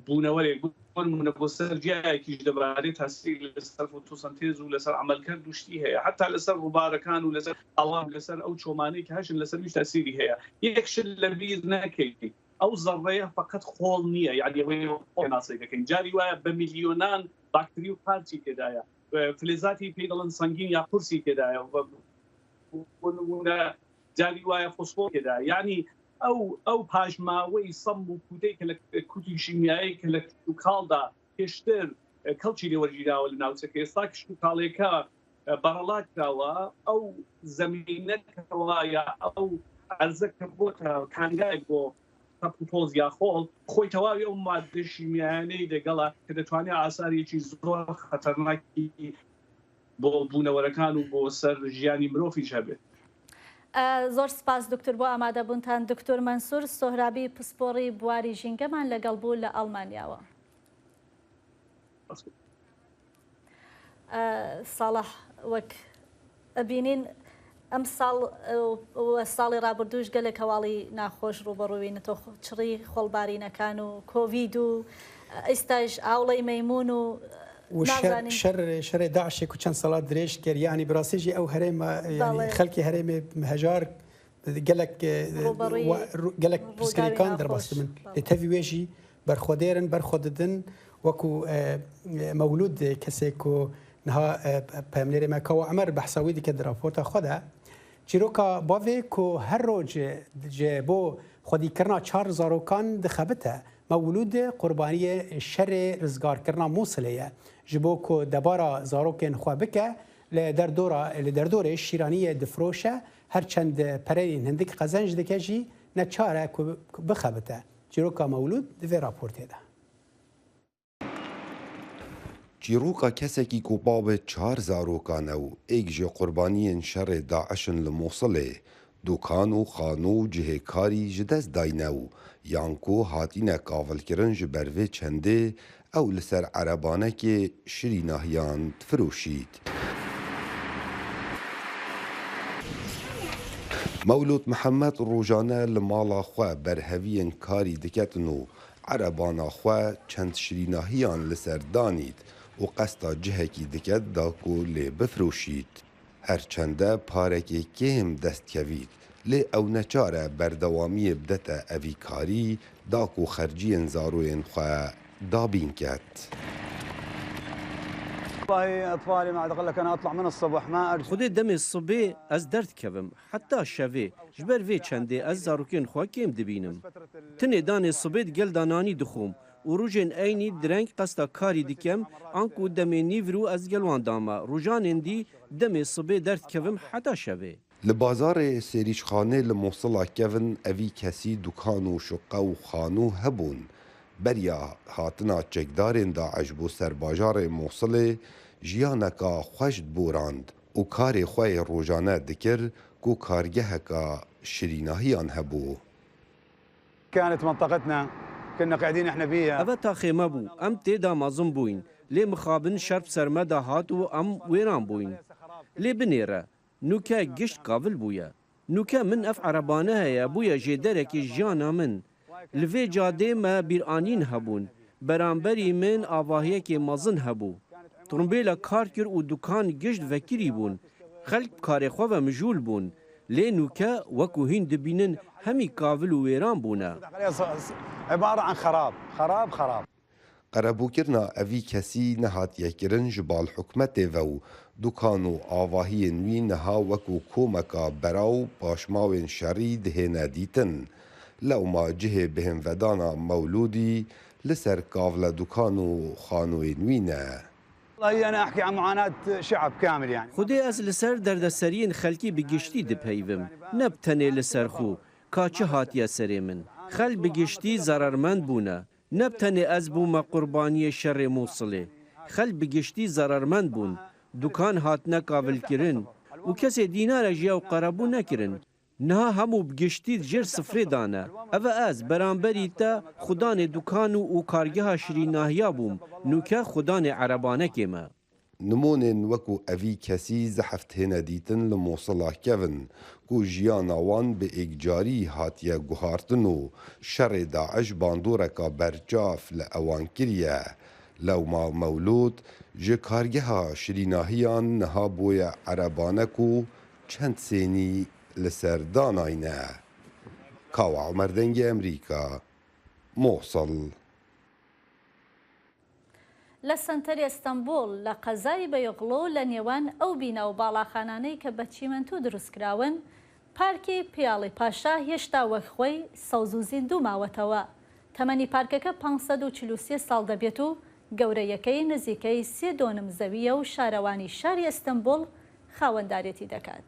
بوونەوەرێک بۆ نموونە بۆ سەر گیایەکیش دەبارێت تاسیری لەسەر فۆتۆسەنتێز و لەسەر عەمەلکەرد و شتی هەیە حەتا لەسەر ڕووبارەکان و لەسەر ئاوان لەسەر ئەو چۆمانەی کە هەشن لەسەر ویش تاسیری هەیە یەک شت لەبیر نەکەی ئەو زەڕەیە فەقەت خۆڵ نییە یعنی ئەوەی پێناسەی دەکەین جاری وایە بە ملیۆنان باکتری و قارچی تێدایە فلزاتی پێی دەڵێن سەنگین یا قورسی تێدایە بۆ نموونە جاری وایە فۆسفۆر تێدایە یعنی ئەو ئەو پاشماوەی سەم و کوتەی کە لە کوتی شیمیایی کە لە کشتوکاڵدا پێشتر کەڵکی لێ وەرگیراوە لە ناوچەکە ئێستا کشتوکاڵێکە بەڕەڵا کراوە ئەو زەمینە کەوا یا ئەو ئەرزە کە بۆتە کانگایەک بۆ تەپ و تۆز یا خۆڵ خۆی تەواوی ئەو ماددە شیمیایانەی لەگەڵە کە دەتوانێت ئاسارێکی زۆر خەتەرناکی بۆ بوونەوەرەکان و بۆ سەر ژیانی مرۆڤیش هەبێت. زۆر سپاس دکتور بۆ ئامادەبوونتان. دکتور مەنسور سۆهرابی پسپۆڕی بواری ژینگەمان لەگەڵ بوو لە ئەڵمانیاوە. ساڵح وەک ئەبینین ئەم ساڵ و ساڵی ڕابردووش گەلێک هەواڵی ناخۆش ڕووبەڕووینەتەوە چڕی خۆڵبارینەکان و کۆڤید و ئیستاش ئاوڵەی مەیموون و نازانین. شەر شەرێ داعشێ کو چەند ساڵا درێژ کرد یانی بەڕاستی ژی ئەو هەرێمە یانی خەلکی هەرێمێ هەژار گەلەک گەلەک پرسگرێکان دەرباس دبن لێ تەڤی وێ ژی بەرخۆدێرن بەرخۆ ددن وەکو مەولود کەسێک کو نها پەیامنێرێ me Kawa Emer behsa wî dike di raporta xwe de çîroka bavê ku her roj ji bo xwedîkirina çar zarokan dixebite Mewlûd qurbaniyê şerê rizgarkirina Mûsilê ye. Ji bo ku debara zarokên xwe bike li derdora li derdorê şîraniyê difiroşe, her çend pereyên hindik qezenc dike jî neçar e ku bixebite. Çîroka Mewlûd di vê raportê de. Çîroka kesekî ku bavê çar zarokan e û êk ji qurbaniyên şerê DAIŞ in li Mûsilê, dukan û xanû û cihê karî ji dest dayne û yan ku hatine kavilkirin ji ber vê çendê ew li ser erebanekê şirînahiyan difiroşît. Mewlûd Mihemed rojane li mala xwe berheviyên karî diketin û erebana xwe çend şirînahiyan li ser danît û qesta cihekî diket da ku lê bifiroşît. Her çende parekê kêm dest kevît, lê ew neçar e berdewamiyê bidete evî karî da ku xerciyên zaroyên xwe dabîn ket. Xwedê demê sibê ez derdikevim heta şevê ji ber vê çendê ez zarokên xwe kêm dibînim. Tinê danê sibê di gel de nanî dixwim û rojên eynî direng qesta karî dikem anku demê nîvro ez gel wan dame rojanên dî demê sibê derdikevim heta şevê. Li bazarê Sêrîçxanê li Mosila kevin evî kesî dukan û şuqe û xanû hebûn. Beriya hatina çekdarên DAIŞ bo ser bajarê Mosilê jiyaneka xweş diborand û karê xwe yê rojane dikir ku kargeheka şirînahiyan hebû. Eve taxê me bû, em tê de mezin bûyîn, lê mixabin şer bi ser me de hat û em wêran bûyîn. Lê binêre, Nûke gişt kavil bûye. Nûke min ev erebane heye bûye jêderekî jiyana min. Li vê cadê me bîranîn hebûn. Beramberî min avahiyekê mezin hebû. Trumbêla kar kir û dukan gişt vekirî bûn. Xelk bi karê xwe ve mijûl bûn. Lê nûke wekû hîn dibînin hemî kavil û wêran bûne. Qerebûkirina evî kesî nehatiye kirin ji bal hikûmetê ve û dukan û avahiyên wî niha wekû komeka bera û paşmawên şerî dihêne dîtin. Lewma cihê bêhnvedana Mewlûdî li ser kavle dukan û xanûyên wî ne. Xwedê ez li ser derdeseriyên xelkî bi giştî dipeyvim, ne bi tenê li ser xwe, ka çi hatiye serê min. Xelk bi giştî zerarmend bûne. Ne bi tenê ez bûme qurbaniyê şerê Mûsilê. Xelk bi giştî zerarmend bûn. Dukan hatine kavilkirin û kesê dînarek ji ew qerebû nekirin. Niha hemû bi giştî di jêr sifrê de ne. Ev e ez, beramberî te xudanê dukan û kargeha şirînahiya bûm, nûke xudanê erebanekê me. Nimûnên wekû evî kesî zehf têne dîtin li Mosila kevin ku jiyana wan bi êkcarî hatiye guhartin û şerê DAIŞ bandoreka berçav li ewan kiriye. Lewma Mewlûd ji kargeha şirînahiyan niha bûye erebane ku çend sênî li ser danayne. Kawa Omer Dengê Emrîka, Mosil. لە سەنتەری ئەستەنبوڵ، لە قەزای بەیۆغڵو لە نێوان ئەو بینا و باڵاخانانەی کە بە چیمەنتۆ دروستکراون، پارکی پیاڵی پاشا هێشتا وەک خۆی سەوز و زیندوو ماوەتەوە. تەمەنی پارکەکە 543 ساڵ دەبێت و گەورەیەکەی نزیکەی سێ دۆنم زەوییە و شارەوانی شاری ئەستەنبوڵ خاوەندارێتی دەکات.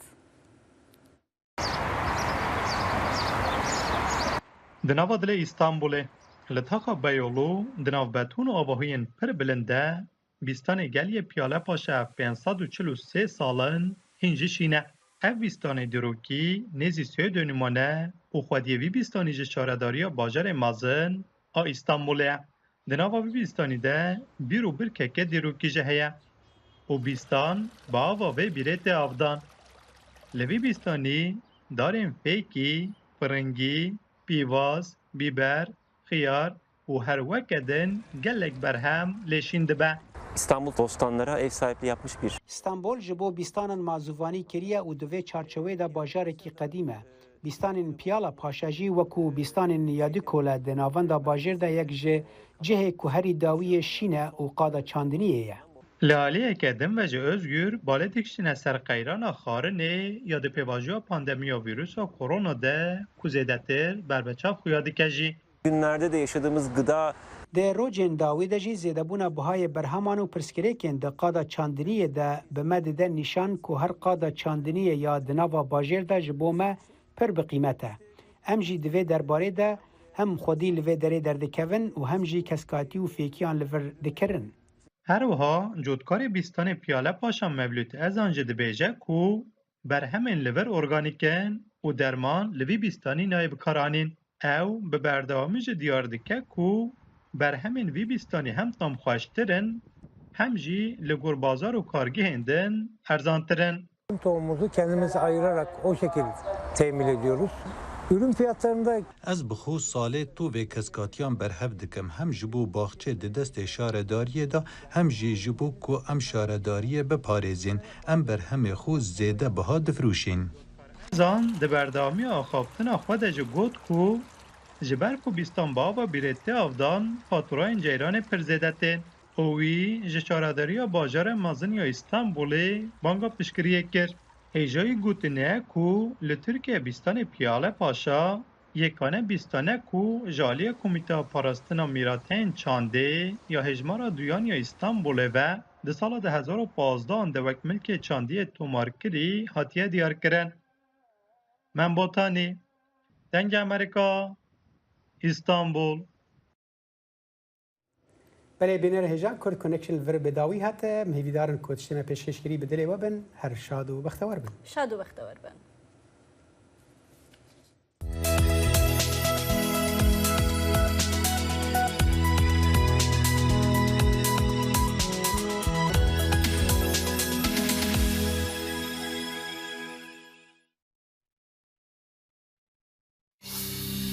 Di nava dilê Îstanbulê, li taxa Beyoğlu di nav beton û avahiyên pir bilind de bîstanê geliyê Piyale Paşa 543 sal in hîn jî şîn e. Ev bîstanê dîrokî nêzî sê dönîman e û xwediyê vî bîstanî ji Şaredariya Bajarê Mezin a Îstanbulê ye. Di nava vî bîstanî de bîr û birkeke dîrokî jî heye û bîstan bi ava vê bîrê tê avdan. Li vî bîstanî darên fêkî, firingî, pîvaz, bîber, xiyar û her weke din gelek berhem lê şîn dibe. İstanbul bostanlara ev sahipliği yapmış bir. Stenbol ji bo bîstanan mazûvanî kiriye û di vê çarçeweyê de bajarekî qedîm e. Bîstanên Piyala Paşa jî wekû bîstanên Yadikole di navenda bajêr de yek ji cihê ku herî dawiyê şîn e û qada çandiniyê ye. Li aliyeke din ve ji Ozgur balê dikişîne ser qeyrana xwarinê ya di pêvajoya pandemiya vîrusa korona de ku zêdetir berbeçav xuya dike jî. Günlerde de yaşadığımız gıda Di rojên dawî de jî zêdebûna bihayê berheman û pirsgirêkên di qada çandiniyê de bi me dide nîşan ku her qada çandiniyê ya di nava bajêr de ji bo me pir bi qîmet e. Em jî di vê derbarê de hem xwedî li vê derê derdikevin û hem jî keskatî û fêkiyan li vir dikirin. Her wiha cotkarê bîstanê Piyale Paşa Mevlüt Ezan jî dibêje ku berhemên li vir organîk in û derman li vî bîstanî nayê bikaranîn. Ew bi berdewamî jî diyar dike ku berhemên vî bîstanî hem tamxweştir in hem jî li gor bazar û kargehên din erzantir in. Tohumumuzu kendimiz ayırarak o şekil temin ediyoruz. Ürün fiyatlarında Ez bi xwe salê tovê keskatiyan berhev dikim hem ji bo baxçê di destê şaredariyê de hem jî ji bo ku em şaredariyê biparêzin em berhemê xwe zêde biha difiroşîn. Zan di berdewamiya axaftina xwe de jî got ku ji ber ku bîstan bi ava bîrê tê avdan faturayên ceyranê pir zêde tên. Û wî ji Şaredariya Bajarê Mezin ya Îstanbulê banga piştgiriyê kir. Hêjayî gotinê ye ku li Tirkiye bîstanê Piyale Paşa yekane bîstan e ku ji aliyê Komîteya Parastina Mîrateyên Çandê ya Hejmara Duyan ya Îstanbulê ve di sala 2015 an de wek milkê çandiyê tomarkirî hatiye diyarkirin. Mem Botanî, Dengê Amerîka, Îstanbul. Belê bîner hêja Kurd Connection li vir bi dawî hat. Em hêvîdar in ku tiştên me pêşkêşkirî bi dilê we bin. Her şad û bextewar bin. Şad û bextewar bin.